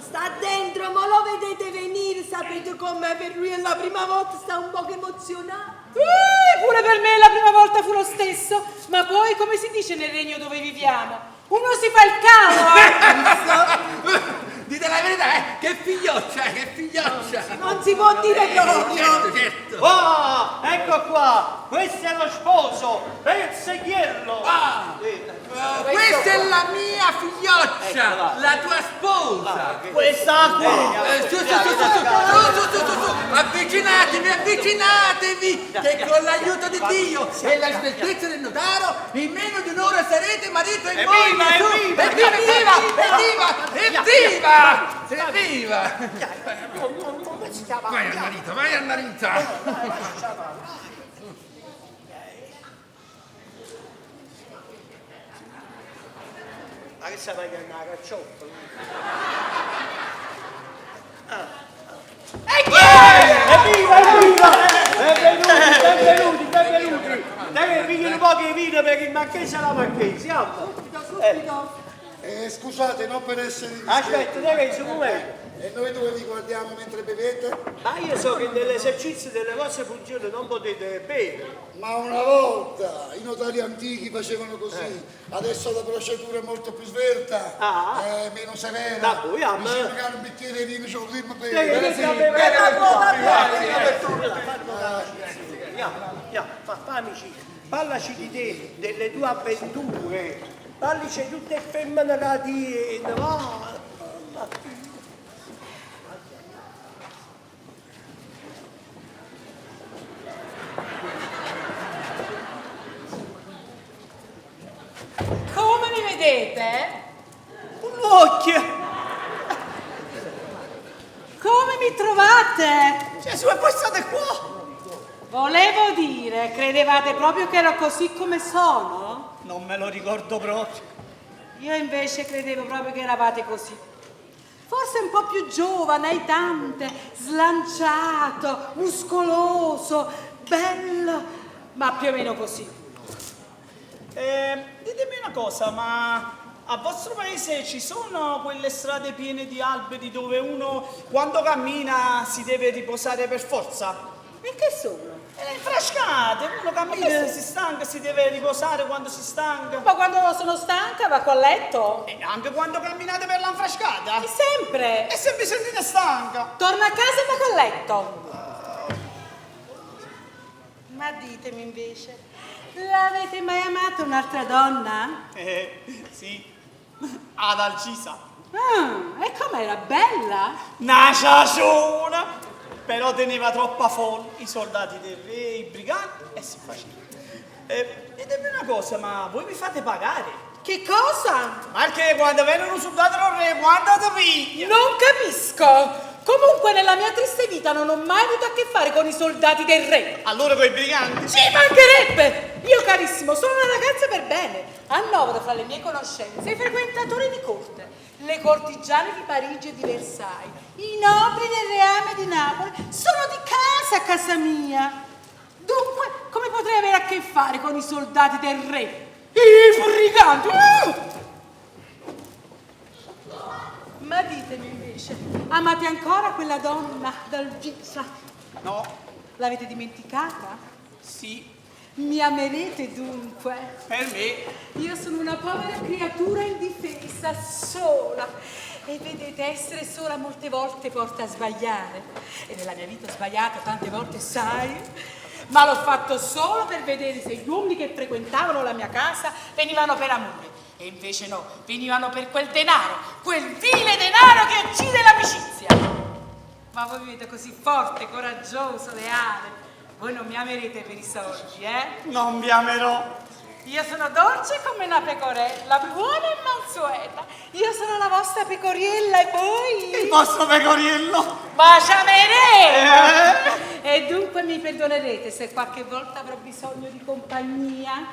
Sta dentro, ma lo vedete venire, sapete com'è per lui è la prima volta, sta un po' emozionato. Pure per me la prima volta fu lo stesso. Ma poi, come si dice nel regno dove viviamo? Uno si fa il cavo, eh? Dite la verità, eh? Che figlioccia, che figlioccia. Non si può dire proprio. Certo, certo. Ah, ecco qua, questo è lo sposo, Persechiello. Ah, Sì. questa è la mia figlioccia, Eccola. la tua sposa. Questa qua! Su, su, su, su, su, su, su, su, su, avvicinatevi, avvicinatevi, che con l'aiuto di Dio e la sveltezza del notaro, in meno di un'ora sarete marito e moglie. Evviva, su. evviva! Evviva, evviva, evviva, evviva, evviva! Vai Annarita, vai Annarita! Ma che stai mangiando la caccioppa? Evviva, evviva! Benvenuti, benvenuti, benvenuti! Dai, pigli un po' di vino per il marchese e la marchesa, andiamo. Subito. Scusate, non per essere indiscreto. Aspetta, dai, un momento. E noi due vi guardiamo mentre bevete? Ma io so che nell'esercizio delle vostre funzioni non potete bere. Ma una volta i notari antichi facevano così, adesso la procedura è molto più svelta, Ah. è meno severa. Da voi, ah, Mi ma- sembra che un bicchiere di vino ce lo dobbiamo Dai, bere. che bere Fammici, parlaci di te, delle tue avventure, parlaci tutte le femmine che tieni, va. vedete? Cu ll'uocchie! Come mi trovate? Gesù, e voi state qua? Volevo dire, credevate proprio che ero così come sono? Non me lo ricordo proprio. Io invece credevo proprio che eravate così. Forse un po' più giovane, aitante, slanciato, muscoloso, bello, ma più o meno così. Eh, ditemi una cosa, ma a vostro paese ci sono quelle strade piene di alberi dove uno quando cammina si deve riposare per forza? E che sono? E le infrascate, uno cammina, si stanca, si deve riposare quando si stanca. Ma quando sono stanca vado a letto. E anche quando camminate per l'infrascata? E sempre. E se vi sentite stanca? Torno a casa e vado a letto. Ma ditemi invece, l'avete mai amata un'altra donna? Eh, sì, ad Alcisa. Ah, e com'era? Bella? Una ciaciona! Però teneva troppa folla, i soldati del re, i briganti e si faceva. Eh, ditemi una cosa, ma voi vi fate pagare? Che cosa? Perché quando vengono soldato del re, quando ti piglia? Non capisco! Comunque nella mia triste vita non ho mai avuto a che fare con i soldati del re. Allora coi briganti? Ci mancherebbe! Io carissimo sono una ragazza per bene. Annovero fra le mie conoscenze i frequentatori di corte, le cortigiane di Parigi e di Versailles, i nobili del reame di Napoli sono di casa a casa mia. Dunque, come potrei avere a che fare con i soldati del re? I briganti! Uh! Ma ditemi invece, amate ancora quella donna Dalgisa? No. L'avete dimenticata? Sì. Mi amerete dunque? Per me. Io sono una povera creatura indifesa, sola. E vedete, essere sola molte volte porta a sbagliare. E nella mia vita ho sbagliato tante volte, sai? Ma l'ho fatto solo per vedere se gli uomini che frequentavano la mia casa venivano per amore. E invece no, venivano per quel denaro, quel vile denaro che uccide l'amicizia. Ma voi vivete così forte, coraggioso, leale. Voi non mi amerete per i soldi, eh? Non vi amerò. Io sono dolce come una pecorella, buona e mansueta. Io sono la vostra pecoriella e voi? Il vostro pecoriello. Ma ci ameremo! E dunque mi perdonerete se qualche volta avrò bisogno di compagnia,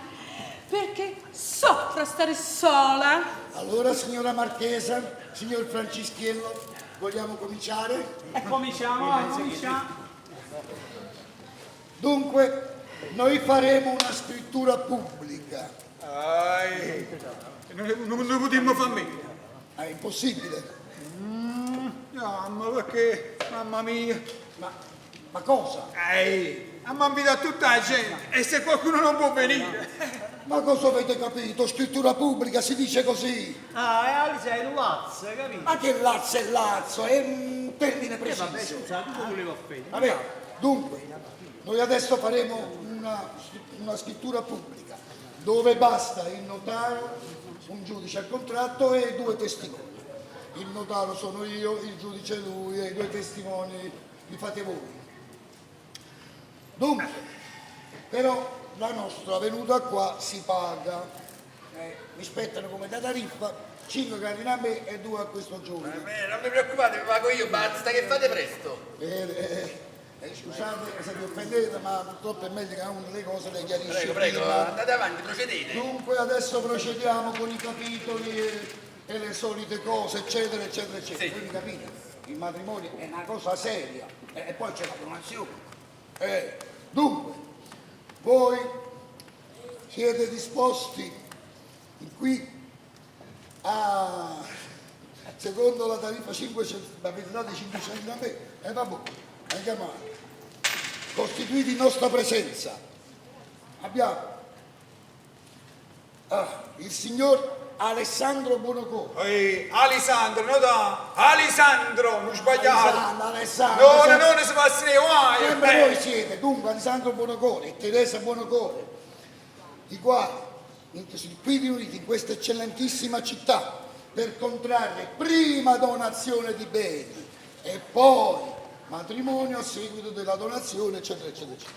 perché soffro a stare sola. Allora, signora Marchesa, signor Francischiello, vogliamo cominciare? E cominciamo, cominciamo. Dunque, noi faremo una scrittura pubblica. Ai, non, non, non potremmo fare meglio. È impossibile. Mm, no, ma perché, mamma mia. Ma, ma cosa? Ehi, abbiamo invitato tutta la gente e se qualcuno non può venire. Ma cosa avete capito? Scrittura pubblica si dice così. Ah, e Alice è un lazzo, hai capito? Ma che lazzo è lazzo? È un termine preciso. Eh, vabbè, scusa, tu volevo offendere. Vabbè, dunque, noi adesso faremo una, una scrittura pubblica dove basta il notaio, un giudice al contratto e due testimoni. Il notaio sono io, il giudice è lui e i due testimoni li fate voi. Dunque, però la nostra venuta qua si paga. Eh, mi spettano come da tariffa 5 carine a me e 2 a questo giovane. Vabbè, non vi preoccupate, vi pago io, basta che fate presto. Eh, eh, eh, scusate se vi offendete, ma purtroppo è meglio che uno le cose le chiarisce Prego, prego, prima. andate avanti, procedete. Dunque adesso procediamo con i capitoli e, e le solite cose, eccetera, eccetera, eccetera. Quindi capite, il matrimonio è una cosa seria e, e poi c'è la donazione. Eh, dunque, voi siete disposti qui a, secondo la tariffa 500, mi avete dato 500 a me, e vabbè, andiamo avanti. Costituiti in nostra presenza, abbiamo ah, il signor Alessandro Buonocore. Ehi, Alessandro, no da, Alessandro, non sbagliate. Alessandro, Alessandro. No, no, sempre- non si passa nei guai. Sempre voi siete, dunque Alessandro Buonocore e Teresa Buonocore, i quali sono qui riuniti in questa eccellentissima città per contrarre prima donazione di beni e poi matrimonio a seguito della donazione, eccetera, eccetera, eccetera.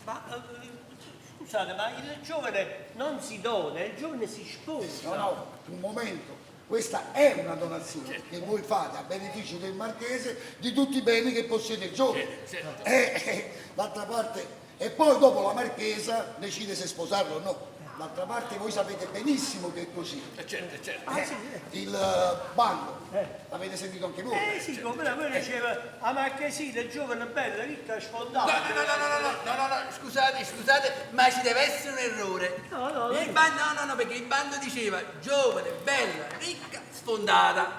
Ma eh, Scusate, ma il giovane non si dona, il giovane si sposa. No, no, un momento. Questa è una donazione che voi fate a beneficio del marchese di tutti i beni che possiede il giovane. Eh, eh, d'altra parte, e poi dopo la marchesa decide se sposarlo o no. D'altra parte voi sapete benissimo che è così. Certo, certo. Eh, il eh, bando, l'avete sentito anche voi? Eh sì, come la voi diceva, la marchesina, giovane, bella, ricca, No, sfondata. no, no, no, no, no, no, no, no, scusate, scusate, ma ci deve essere un errore. No, no, Il bando, no, no, no, perché il bando diceva giovane, bella, ricca, sfondata.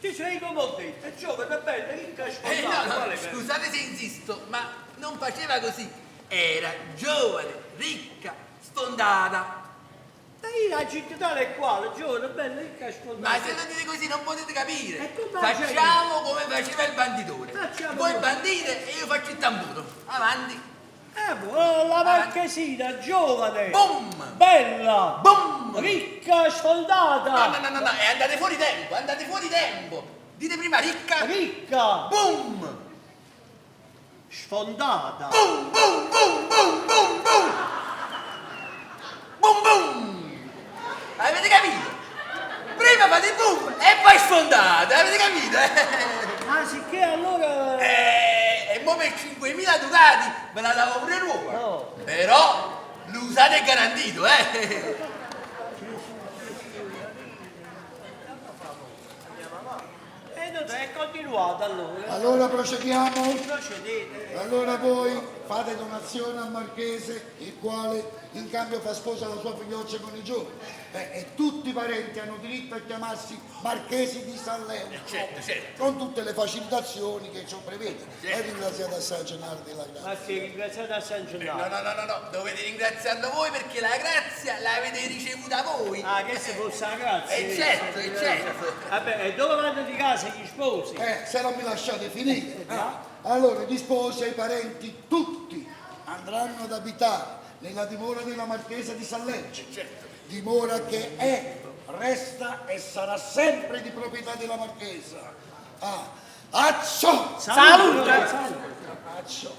Ti sei come ho detto, è giovane, bella, ricca, Eh, sfondata. no, no, quale per- scusate se insisto, ma non faceva così. Era giovane, ricca, sfondata. E io la gente tale e quale, giovane, bella, ricca, sfondata. Ma se lo dite così non potete capire. E come Facciamo come faceva il banditore. Facciamo Voi come- bandite e io faccio il tamburo. Avanti. Eh, boh, la marchesina, giovane, Boom! bella, Boom! ricca, sfondata. No, no, no, no, no, e andate fuori tempo, andate fuori tempo. Dite prima ricca. Ricca, Boom! sfondata. Boom, boom, boom, boom, boom, boom! Boom, boom! Avete capito? Prima fate boom e poi sfondate, avete capito? Ah, sicché allora... Eh, e mo per 5.000 ducati ve la davo pure nuova. No. Però l'usate è garantito, eh! E non è continuato allora. Allora procediamo. Procedete. Allora voi fate donazione al marchese, il quale in cambio fa sposa la sua figlioccia con il giovane. Eh, e tutti i parenti hanno diritto a chiamarsi marchesi di San Leucio, Certo, certo. con tutte le facilitazioni che ciò prevede. E ringraziate a San Gennaro della Grazia. Ma sì, ringraziate a San No, Gennaro. no, no, no, no, dovete ringraziarlo voi perché la grazia l'avete ricevuta voi. Ah, che se fosse la grazia. Eh certo, eh certo. Vabbè, e dove vanno di casa gli sposi? Eh, se non mi lasciate finire. eh. Allora, gli sposi e i parenti tutti andranno ad abitare nella dimora della marchesa di San Lecce. Dimora che è, resta e sarà sempre di proprietà della marchesa. Ah, acciò! Salute! Acciò!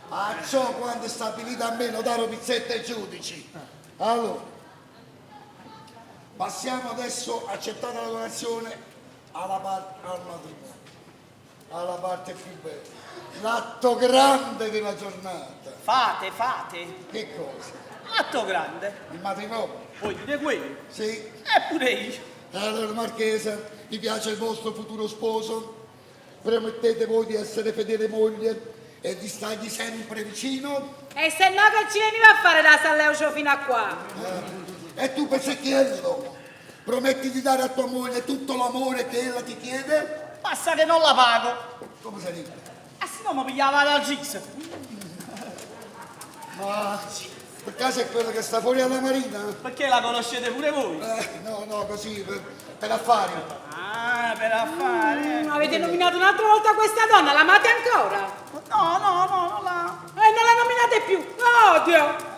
Acciò quando è stabilita a me notaro Pizzetta e giudici. Allora, passiamo adesso, accettata la donazione, alla parte, al matrimonio, alla parte più bella, l'atto grande della giornata. Fate, fate. Che cosa? Atto grande. Il matrimonio? Voi dite quello. Sì. E pure io. Allora, Marchesa, vi piace il vostro futuro sposo? Promettete voi di essere fedele moglie e di stargli sempre vicino? E se no che ci veniva a fare da San Leucio fino a qua? Eh, E tu, Pezzettiello, prometti di dare a tua moglie tutto l'amore che ella ti chiede? Basta che non la pago. Come sarebbe? E se no mi pigliava la gis. Ma per caso è quella che sta fuori alla marina? Perché la conoscete pure voi? Eh, no, no, così, per, per affari. Ah, per affari. Mm, avete nominato un'altra volta questa donna, l'amate ancora? No, no, no, non la... E non la nominate più! Odio!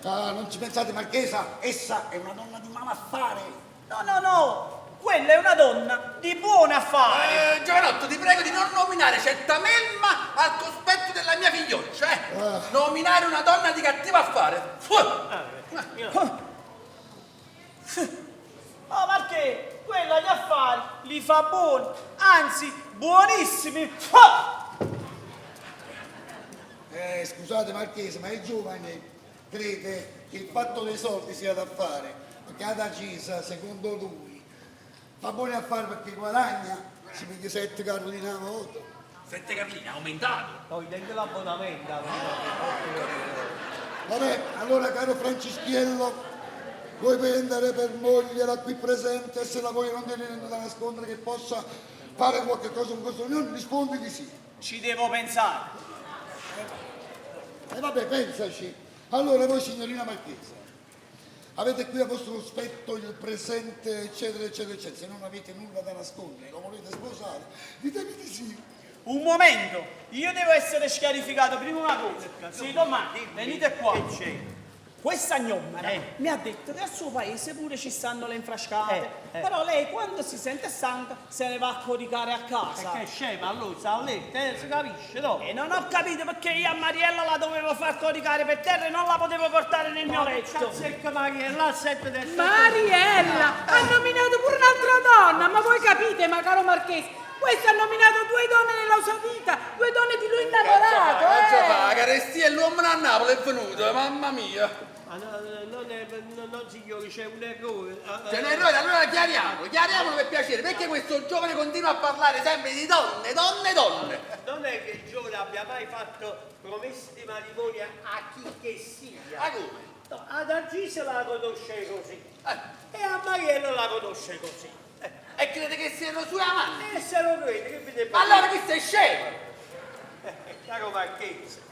Ah, non ci pensate, Marchesa, essa è una donna di malaffare. No, no, no. Quella è una donna di buon affare. Eh, giovanotto, ti prego di non nominare certa melma al cospetto della mia figlioccia, eh. Nominare una donna di cattivo affare. Fu! Oh, perché quella gli affari li fa buoni, anzi buonissimi. Ah! Eh, scusate Marchese, ma il giovane crede che il fatto dei soldi sia da fare, perché ad Agisa, secondo lui, fa buoni affari perché guadagna, si piglia sette cartolini una volta. Sette carlini, aumentato. Poi dentro l'abbonamento. Vabbè, allora caro Francischiello, vuoi prendere per moglie la qui presente e se la vuoi non tiene niente da nascondere che possa fare qualche cosa con questa unione, rispondi di sì. Ci devo pensare. E vabbè, pensaci. Allora voi signorina Marchesa, avete qui a vostro cospetto il presente, eccetera, eccetera, eccetera. Se non avete nulla da nascondere, lo volete sposare, ditemi di sì. Un momento, io devo essere chiarificato prima una cosa. Sì, domani, venite qua. Che c'è? Questa gnommera mi ha detto che al suo paese pure ci stanno le infrascate, però lei quando si sente stanca se ne va a coricare a casa. E che scema, allora sta a letto, eh, si capisce, no? E non ho capito perché io a Mariella la dovevo far coricare per terra e non la potevo portare nel mio letto. Azzecca Mariella, a sette del Mariella ha nominato pure un'altra donna, ma voi capite, ma caro Marchese, questo ha nominato due donne nella sua vita, due donne di lui innamorato, Cazzo eh. fa, carestia e l'uomo a Napoli è venuto, mamma mia. Ma no, no, non è, no, no, signori, c'è un errore. Ah, C'è un errore, allora chiariamolo, chiariamolo per piacere, perché questo giovane continua a parlare sempre di donne, donne, donne. Non è che il giovane abbia mai fatto promesse di matrimonio a chi che sia. Ma come? No, ad Argisa la conosce così. Eh. E a Mariella la conosce così. E crede che siano sue amanti? E se lo crede, che vi debbo Ma allora questo è scemo! dire? Caro Marchese,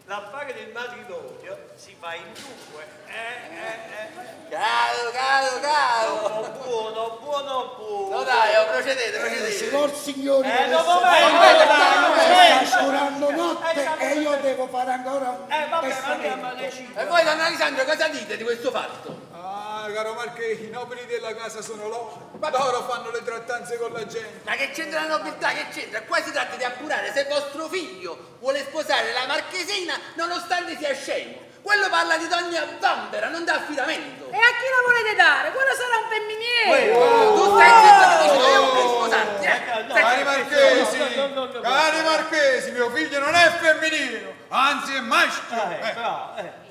l'affare del matrimonio si fa in due. Eh. Caro, caro, caro! Oh, buono, buono, buono. No dai, oh, procedete, Eh, procedete. signor signori, No, adesso vabbè, vabbè, sta scurando notte e io devo fare ancora un Eh, vabbè, ma andiamo testamento. a decidere. E voi, don Alessandro, cosa dite di questo fatto? Ah, caro Marchese, i nobili della casa sono loro. Loro fanno le trattanze con la gente. Ma che c'entra la nobiltà? Che c'entra? Qua si tratta di appurare se vostro figlio vuole sposare la marchesina nonostante sia scemo. Quello parla di donna bambera, non dà affidamento. E a chi la volete dare? Quello sarà un femminiere. Tu stai zitto che dici, io voglio sposarti, eh? No, Cari marchesi, no, no, no, no. cari marchesi, mio figlio non è femminile, anzi è maschio. Eh, bravo, eh.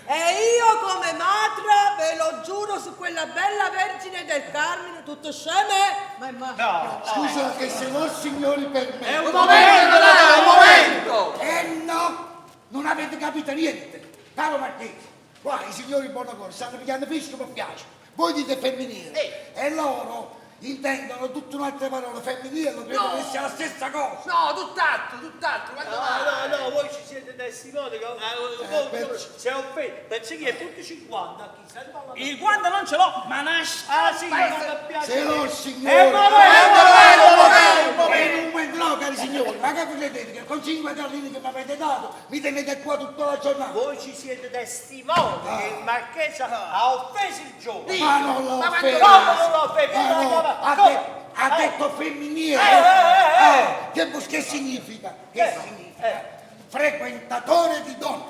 E io come matra ve lo giuro su quella bella Vergine del Carmine, tutto sceme, ma è maschio. No. Scusa che se lor signori per me. È un Un momento, dai, un momento! Eh no, non avete capito niente. Caro Marchese, qua i signori Bonacore stanno pigliando pesce per piace. Voi dite femminile e loro intendono tutta un'altra parola, femminile, lo credo No. che sia la stessa cosa. No, tutt'altro, tutt'altro, quando No, mai? no, no, voi ci siete testimoni, che, voi, per- se offeso, pensi che è tutti 50, chi sa Il guanto non ce l'ho, ma nasce. Ah sì, ma non piace. Se lor Eh, signori... ma vai, Un momento, un momento, no, cari signori, ma che credete che con 5 gallini che mi avete dato mi tenete qua tutta la giornata? Voi ci siete testimoni che il marchese ha offeso il giovane. Ma non l'ho Ma quando- offeso! Come non l'ho offeso? Ma no, ha, Come? de- ha detto femminile! Eh, eh, eh, Eh, che, che significa? Che Eh, significa? eh. Frequentatore di donne!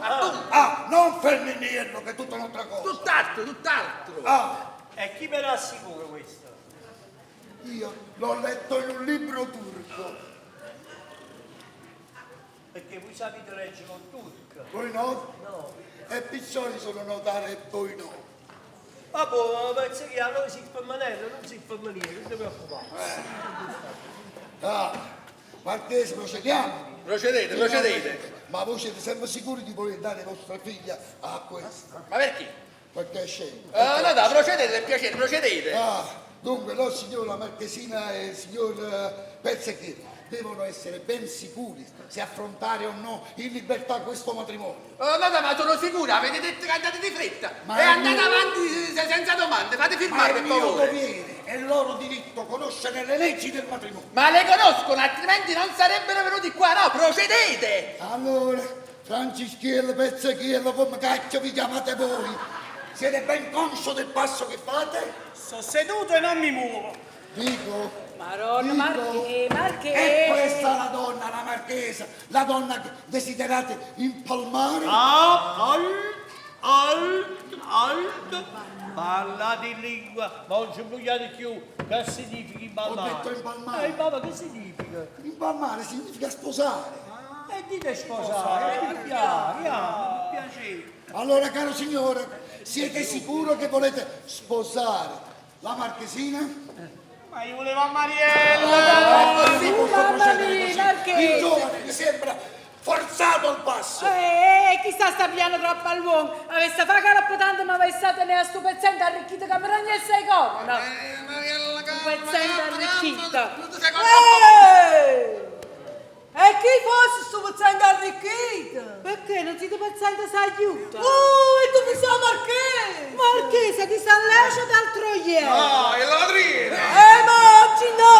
Ah, non femminile, che è tutta un'altra cosa! Tutt'altro, tutt'altro. Ah, E chi me lo assicura questo? io l'ho letto in un libro turco, Perché voi sapete leggere un turco. voi no? No. E piccioni sono notare e voi no. Ma boh, penso che allora si femminile, non si femminile, non ti preoccupare. Ah, Marchese, procediamo! Procedete, procedete. Ma voi siete sempre sicuri di voler dare vostra figlia a questa? Ma perché? Perché è scemo. Eh, no, no, procedete per piacere, procedete. Ah, dunque, lo signor la Marchesina e il signor eh, Pezzecchi devono essere ben sicuri se affrontare o no in libertà questo matrimonio. Oh, no, no, ma sono sicura, avete detto che andate di fretta. Ma e è andate mio- avanti senza domande, fate Ma firmare è per mio favore. dovere, è loro diritto conoscere le leggi del matrimonio. Ma le conoscono, altrimenti non sarebbero venuti qua, no, procedete! Allora, Francischiello, Pezzechiello, come cacchio vi chiamate voi? Siete ben conscio del passo che fate? Sono seduto e non mi muovo. Dico, Maronna, dico, Marchè, Marchè. È questa la donna, la marchesa, la donna che desiderate impalmare? Ah, alt, alt, alt. Parlate in lingua, ma non ci vogliate più. Che significa impalmare? Ho detto impalmare. Papà, che significa? Impalmare significa sposare. E dite sposare, eh, piano, piano, piacere. Allora, caro signore, siete sicuro che volete sposare la marchesina? Ma io volevo a Mariella. Non posso Mamma procedere mia, così. marchese. Il giovane mi sembra forzato al passo. Eh, chi sta sta piano troppo a lungo? Avesse fatto troppo tanto, ma avesse tenere a sto pezzente arricchito che mi rogna il sei corna. Mariella, Un pezzente arricchito. Ehi! E chi fosse sto pezzente arricchito? Perché non siete pezzente si aiuta? Oh, e tu mi sei marchese! Marchesa di San Leccio d'altro ieri. No, è la ladrina! Eh, ma oggi no!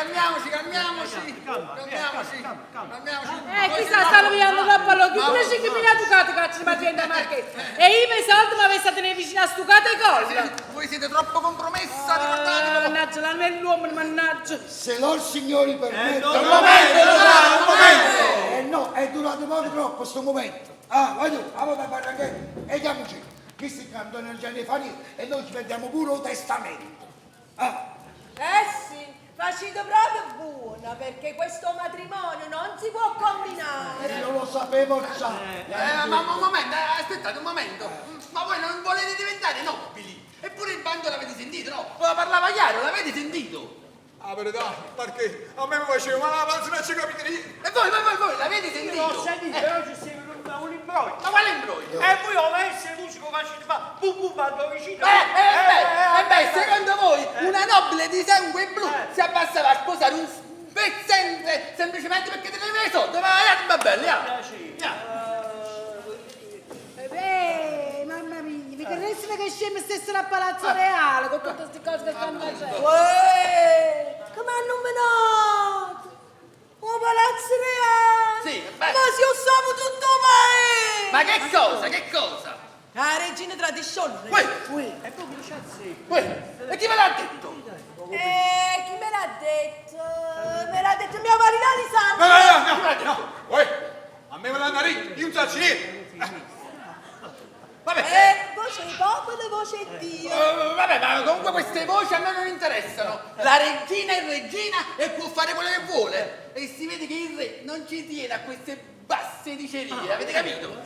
calmiamoci, calmiamoci. Calmiamoci. Calmiamoci. Eh, chissà, stanno pigliando troppo all'occhio. Pure 5.000 ducati caccia ma diventa marchese. E io per soldi mi avessi a tenere vicino a sto e collo. Voi siete troppo compromessa, ricordatevelo. Mannaggia, l'anima dell'uomo, mannaggia. Se lor signori permettono... Un momento, un momento! Eh no, è durato poco troppo sto momento. Ah, vai tu, a da barracchetto e chiamoci. Questi cantano non ce ne fa niente e noi ci perdiamo pure il testamento. Ah, Eh sì, facite proprio buona perché questo matrimonio non si può combinare. io lo sapevo già. Eh, ma, ma un momento, eh, aspettate un momento. Ma voi non volete diventare nobili? Eppure il bando l'avete sentito, no? Ma parlava chiaro, l'avete sentito? La verità, perché a me mi faceva male la panza, non ci capite niente. E voi, voi, voi, voi, l'avete sentito? Io l'ho sentito, però ci sembra un, un imbroglio. Ma quale imbroglio? E voi ho messo le luci come facete fa, bum bum, vado vicino. Eh, eh, beh, eh, beh, secondo voi una nobile di sangue blu si abbassava a sposare un pezzente semplicemente perché teneva i soldi? Ma va bene, ah. Eh, beh, mamma mia, mi credessero che scemo stessero a Palazzo Reale con tutte queste cose che stanno facendo. Uè, come hanno nominato? O Palazzo Reale! Sì, beh. Ma se io stavo tutto paese! Ma che cosa, che cosa? La regina tradisce. Uè, E poi chi c'è sì? uè, e chi ve l'ha detto? Eh, chi me l'ha detto? Me l'ha detto mia marito No, Alessandro! no, no, no, no. Uè, a me me l'hanno detto, io non so niente. Vabbè, Eh, voce di popolo, voce di Dio! eh, vabbè, ma comunque queste voci a me non interessano. La regina è regina e può fare quello che vuole. E si vede che il re non ci tiene a queste basse dicerie, avete capito?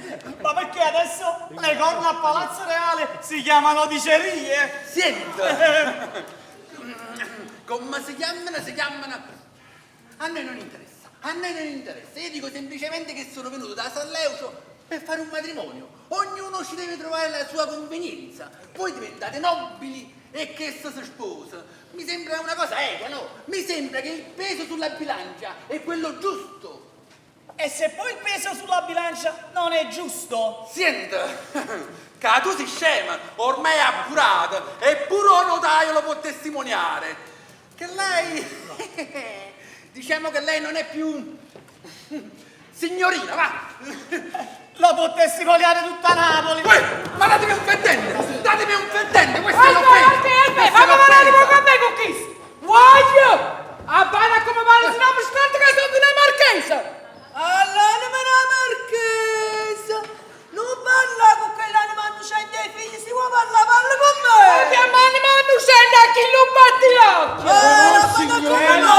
Ma perché adesso le corna a Palazzo Reale si chiamano dicerie? Senta! Come si chiamano, si chiamano. A noi non interessa, a noi non interessa. Io dico semplicemente che sono venuto da San Leucio per fare un matrimonio. Ognuno ci deve trovare la sua convenienza. Voi diventate nobili e che essa si sposa. Mi sembra una cosa equa, no? Mi sembra che il peso sulla bilancia è quello giusto. E se poi il peso sulla bilancia non è giusto? Senta, che tu sei scema, ormai è appurata, eppure un notaio lo può testimoniare. Che lei, diciamo che lei non è più signorina, va. Lo può testimoniare tutta Napoli. Uè, ma datemi un fendente, datemi un fendente, questa è Aspetta, l'offesa. aspetta, Questa è fammi parlare l'offesa. con me con chi? Voglio! A bada come parla, se no mi scordo che sono una marchesa! All'anima la marchesa! Non parla con quell'anima innocente dei figli, si può parlare, parla con me! Perché a mano mano scende a chi non batti l'occhio! Eh, Oh, la signore. come no!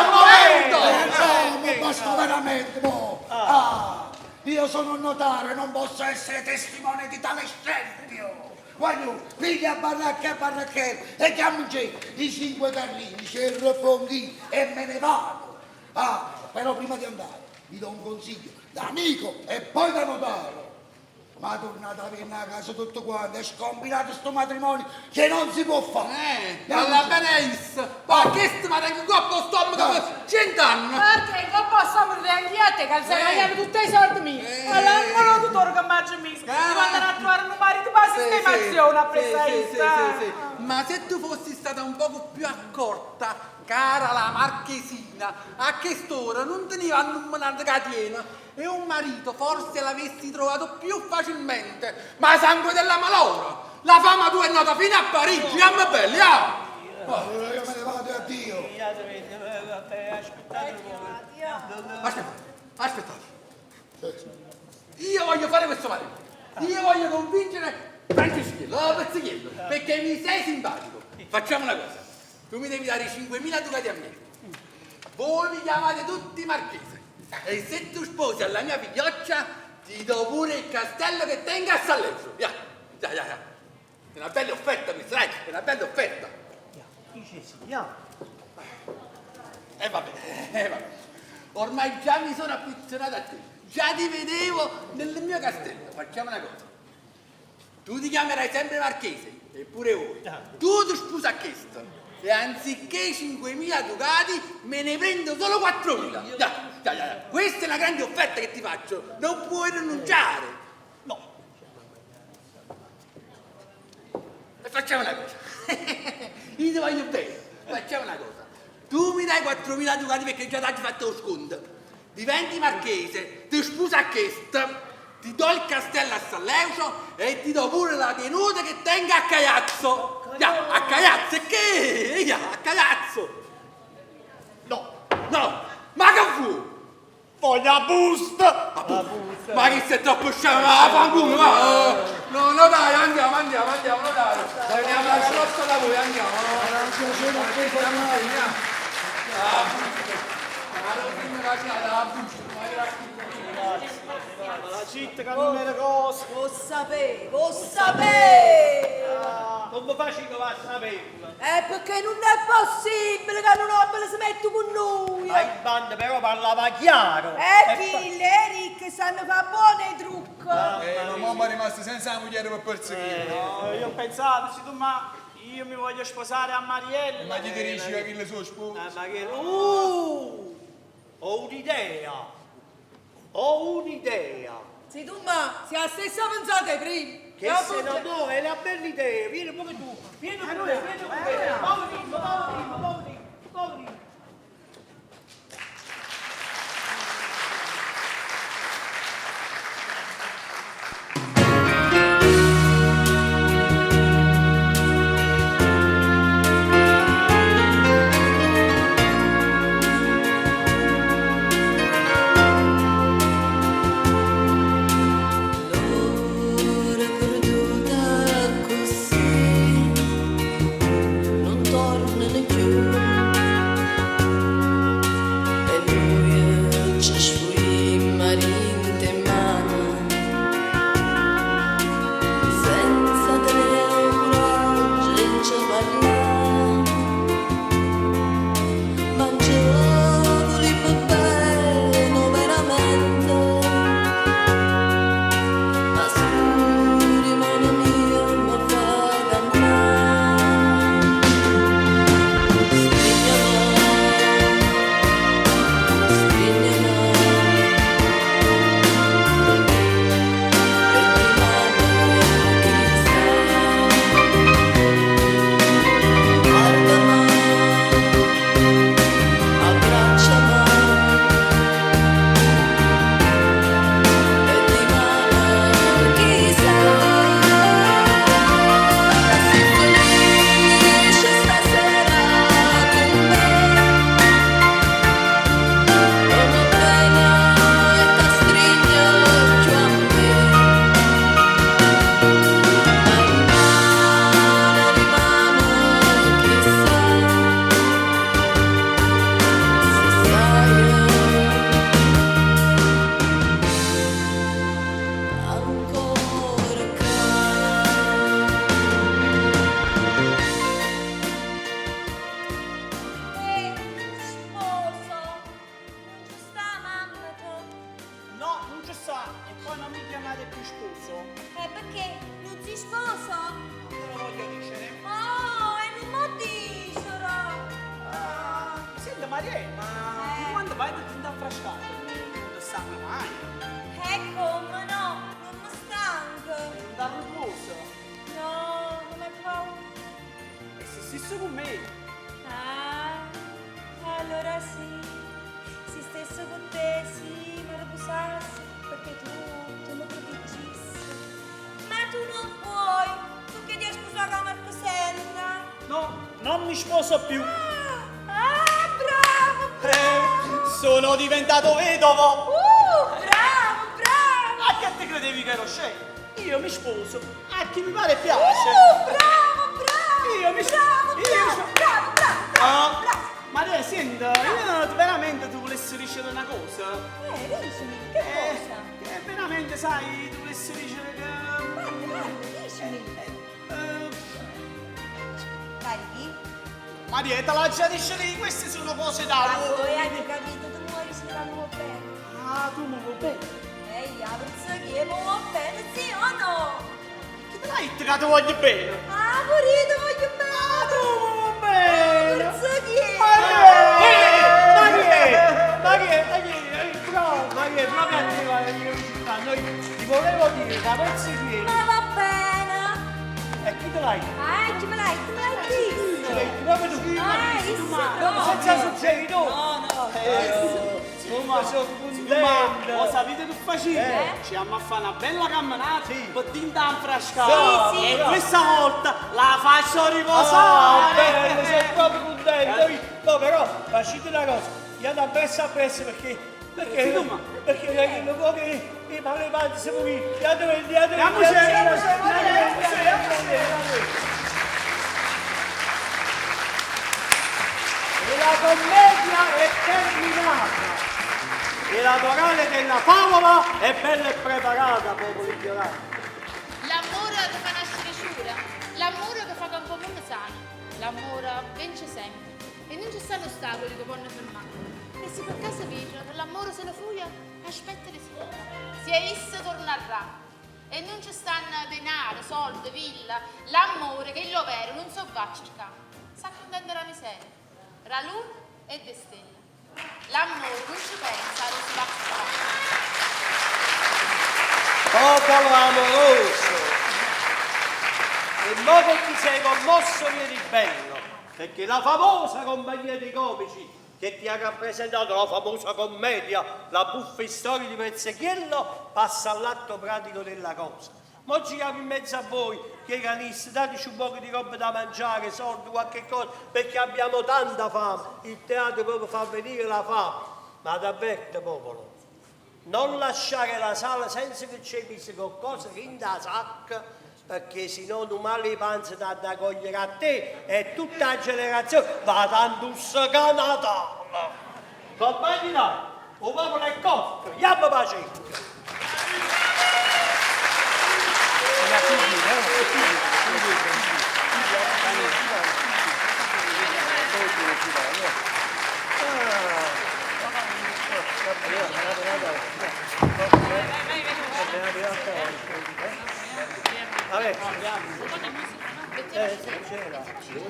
Un momento! Eh, no, ma basta veramente, mo. Ah, io sono un notario, non posso essere testimone di tale scempio. Voglio, piglia baracca e baracchero e chiamaci i cinque carlini, cerro fonghi e me ne vado. Ah, però prima di andare vi do un consiglio da amico e poi da notario. Ma tornate a venire a casa tutto quanto e scombinate sto matrimonio che non si può fare. Eh, alla beneis, ma che ma tengo coppo stomaco per cent'anni. Perché non posso morire anche a te, che sei mangiato tutti i soldi miei. Allora, non lo tutore che mangio miso. Devo andare a trovare un marito per la sistemazione a Sì, sì, presa. sì, sì. Ma se tu fossi stata un poco più accorta, cara la marchesina, a quest'ora non teniva a nominare catena e un marito forse l'avessi trovato più facilmente. Ma sangue della malora! La fama tua è nota fino a Parigi, amma belli, ah! Allora io me ne vado e addio. Aspettate un po'. Aspettate, aspettate. Io voglio fare questo marito. Io voglio convincere Franceschiello, oh, Pezzichiello, perché mi sei simpatico. Facciamo una cosa. Tu mi devi dare 5.000 ducati a me. Voi mi chiamate tutti marchese. E se tu sposi alla mia figlioccia, ti do pure il castello che tenga a San Leucio. Via, via, via, via. È una bella offerta, mi sai? È una bella offerta. Dice sì, ya. E va bene, eh, va bene. Ormai già mi sono affezionato a te. Già ti vedevo nel mio castello. Facciamo una cosa. Tu ti chiamerai sempre Marchese, eppure voi. Tu ti scusa a questo. E anziché 5.000 ducati, me ne prendo solo 4.000. Già, già, già. Questa è una grande offerta che ti faccio. Non puoi rinunciare. No. E facciamo una cosa. Io ti voglio bene. Facciamo una cosa. Tu mi dai 4.000 ducati perché già t'aggio fatto 'o sconto. Diventi marchese, ti spusa a chesta, ti do il castello a San Leucio e ti do pure la tenuta che tengo a Caiazzo. Ya, a Caiazzo, e che? Ya, a Caiazzo. No. No, ma che vuoi? Voglio la busta! La busta. Ma chi sei troppo scemo, ma fanculo, va! No, no dai, andiamo, andiamo, andiamo, no dai. Andiamo al salotto da voi, andiamo. Andiamo, andiamo. La busta. Ma non signora c'ha la busta, ma io la Ma la città che non era cosa. Lo sapevo, lo sapevo! Come faccio a saperlo? È perché non è possibile che un nobile si metta con noi! Ma in banda però parlava chiaro. E chi le ricche sanno fare buone trucco! Ma mamma è rimasta senza la moglie per perseguirlo. Io ho pensato, sì, tu, ma io mi voglio sposare a Mariella. Ma chi ti dice che le sue spose? Ma che... Ho un'idea! Ho un'idea! Sì, tu, ma sei la stessa pensata prima! Che se no, no, è una bella idea! Vieni pure tu! Vieni pure, vieni pure! Muoviti, muoviti, muoviti, muoviti! L'ora perduta così non tornano più e noi ci sfuimmo in mano senza tenere coraggio in ci parlare ma ci volimmo bene veramente ma su rimane mio ma fa dannare Strignamo, strignamo E rimane chissà Guardami, abbracciami e rimane chissà se finisce stasera con me come bene e ti stringo più a me ma rimane, rimane chissà se sai ancora qua. Ehi, sposo, non ci sta mamma tu? No, non ci sta. E poi non mi chiamate più sposo. Perché non si sposa? Non te lo voglio dicere. Oh, e non mo dicere! Ah, senti Mariella, ma tu quando vai da tinta affrascata, non ti stanca mai. E come no? Non mi stanco! Non ti riposo. No, non mi paura. E se stessi con me, Ah, allora sì, se stesso con te, sì, mi riposassi, perché tu, tu mi proteggissi. Ma tu non puoi, tu chiedi scusa a Marcosella. no, non mi sposo più. Ah, bravo, bravo! Sono diventato vedovo. Bravo, bravo! A che ti credevi che ero scemo? Io mi sposo a chi mi pare e piace. Bravo, bravo! Io mi Bravo, io mi bravo, spo- bravo, bravo, bravo, Ah, bravo! Maria, senti, io veramente ti volessi dicere una cosa. Dicimi, che cosa? Che veramente, sai, ti volessi dicere che... Parla, parla, dicimi. Carichi? Maria, te l'ho già detto lì, queste sono cose da Ma uomini. voi avete capito, tu muori se la muo bene. Ah, tu mi vuoi bene. Ehi, la che mi vuoi bene, sì o no? Chi te l'hai detto che ti voglio bene? Ah, pure io ti voglio bene. Ah, tu mi vuoi bene. Forza chi? Maria! Maria! Maria! Bravo, Maria, proprio a te, Maria, noi ti volevo dire da pezzi pieni. Ma va bene. E chi te l'hai? Ah, chi me l'hai? Chi me l'hai detto? Ce l'hai detto proprio tu. Ah, Senza suggerito. No, no. Ma sono Ma contento. lo sapete che facete? Eh. Ci andiamo a fare una bella camminata per dinda infrascata. Sì, sì. E questa volta la faccio Ah, riposare. bello, sono proprio contento. No, però, facete una cosa, io andavo presso a presso perché... Perché, Sì, ma- perché non può che i male se morì. Andiamo, andiamo, Andiamoci, andiamo, andiamoci, andiamoci, andiamo. E la commedia è terminata. E la morale della favola è bella e preparata, popolo ignorante. L'amore che fa nascere ciura, l'amore che fa campo mondo sano, l'amore vince sempre e non ci stanno ostacoli che possono fermare. E se per caso vedi che l'amore se ne fuia, aspetta di sì. Se essa tornerà e non ci stanno denaro, soldi, villa, l'amore che è lo vero non so va a cercare. S'accontenta la miseria, la luna e de stelle. L'amore non ci pensa, non si va a fare. Popolo amoroso! E mo che ti sei commosso vieni bello, perché la famosa compagnia dei comici che ti ha rappresentato la famosa commedia, la buffa storia di Pezzechiello, passa all'atto pratico della cosa. Mo giriamo in mezzo a voi, che canisti, dateci un po' di roba da mangiare, soldi, qualche cosa, perché abbiamo tanta fame. Il teatro proprio fa venire la fame. Ma t'avverte popolo, non lasciare la sala senza che c'è messo qualcosa in da sacca, perché se no un male di panza da, da cogliere a te e tutta la generazione va tanto Natale. Compagni no, o popolo è cotto, andiamo pacecca. Vabbè. C'era.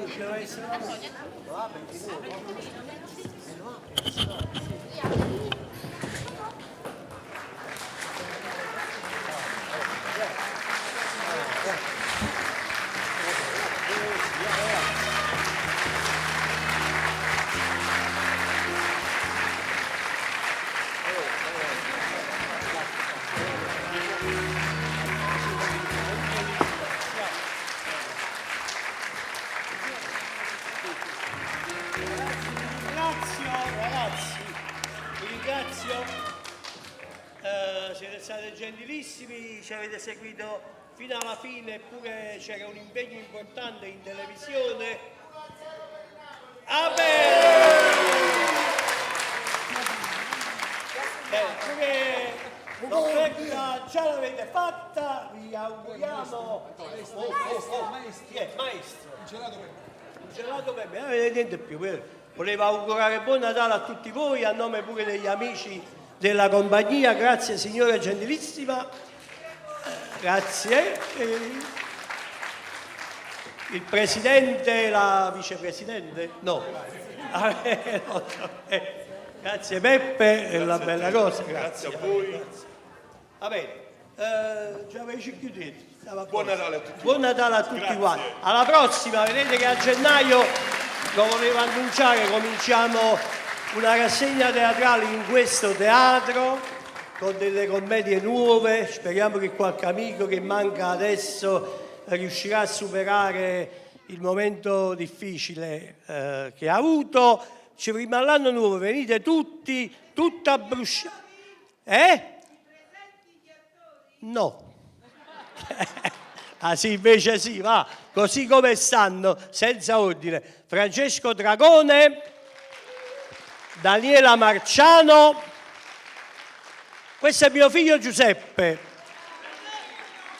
C'era essere la Ringrazio ragazzi, vi ringrazio, siete stati gentilissimi, ci avete seguito fino alla fine, eppure c'era un impegno importante in televisione. Ah beh! Beh, pure l'offerta già l'avete fatta, vi auguriamo... Oh, oh, oh, Chi è? Maestro. Un gelato per me. Un gelato per me, non avete niente più. vero? Volevo augurare buon Natale a tutti voi, a nome pure degli amici della compagnia. Grazie signora gentilissima. Grazie. Il presidente e la vicepresidente? No. Ah, no, no. Grazie Peppe, è una bella cosa. Grazie a voi. Grazie. Va bene, già avete chiudete. Stava a Buon posto. Natale a tutti. Buon Natale a tutti Grazie. quanti. Alla prossima, vedete che a gennaio, lo volevo annunciare, cominciamo una rassegna teatrale in questo teatro con delle commedie nuove. Speriamo che qualche amico che manca adesso riuscirà a superare il momento difficile che ha avuto. Ci prima all'anno nuovo, venite tutti, tutta brusciata. Eh? No. Ah sì, invece sì, va, così come stanno, senza ordine. Francesco Dragone, Daniela Marciano, questo è mio figlio Giuseppe.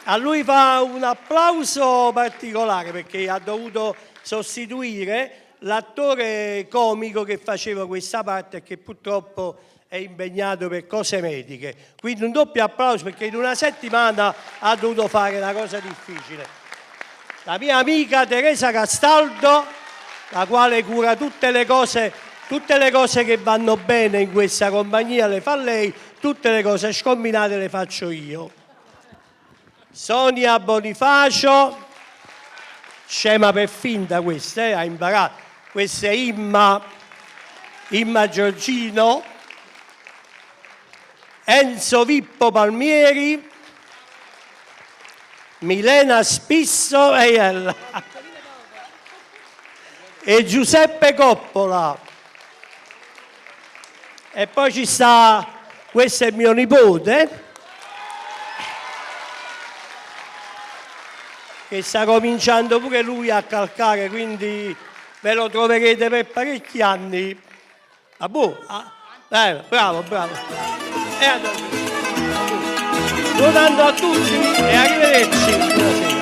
A lui fa un applauso particolare perché ha dovuto sostituire l'attore comico che faceva questa parte e che purtroppo è impegnato per cose mediche. Quindi un doppio applauso perché in una settimana ha dovuto fare una cosa difficile. La mia amica Teresa Castaldo, la quale cura tutte le cose che vanno bene in questa compagnia le fa lei, tutte le cose scombinate le faccio io. Sonia Bonifacio, Scema per finta questa, eh, ha imparato. Questa è Imma, Imma Giorgino, Enzo Vippo Palmieri, Milena Spisso e ella. E Giuseppe Coppola. E poi ci sta, questo è mio nipote, che sta cominciando pure lui a calcare, quindi ve lo troverete per parecchi anni. Ah, boh, ah, eh, bravo, bravo. E allora, buon anno a tutti e arrivederci. Buonasera.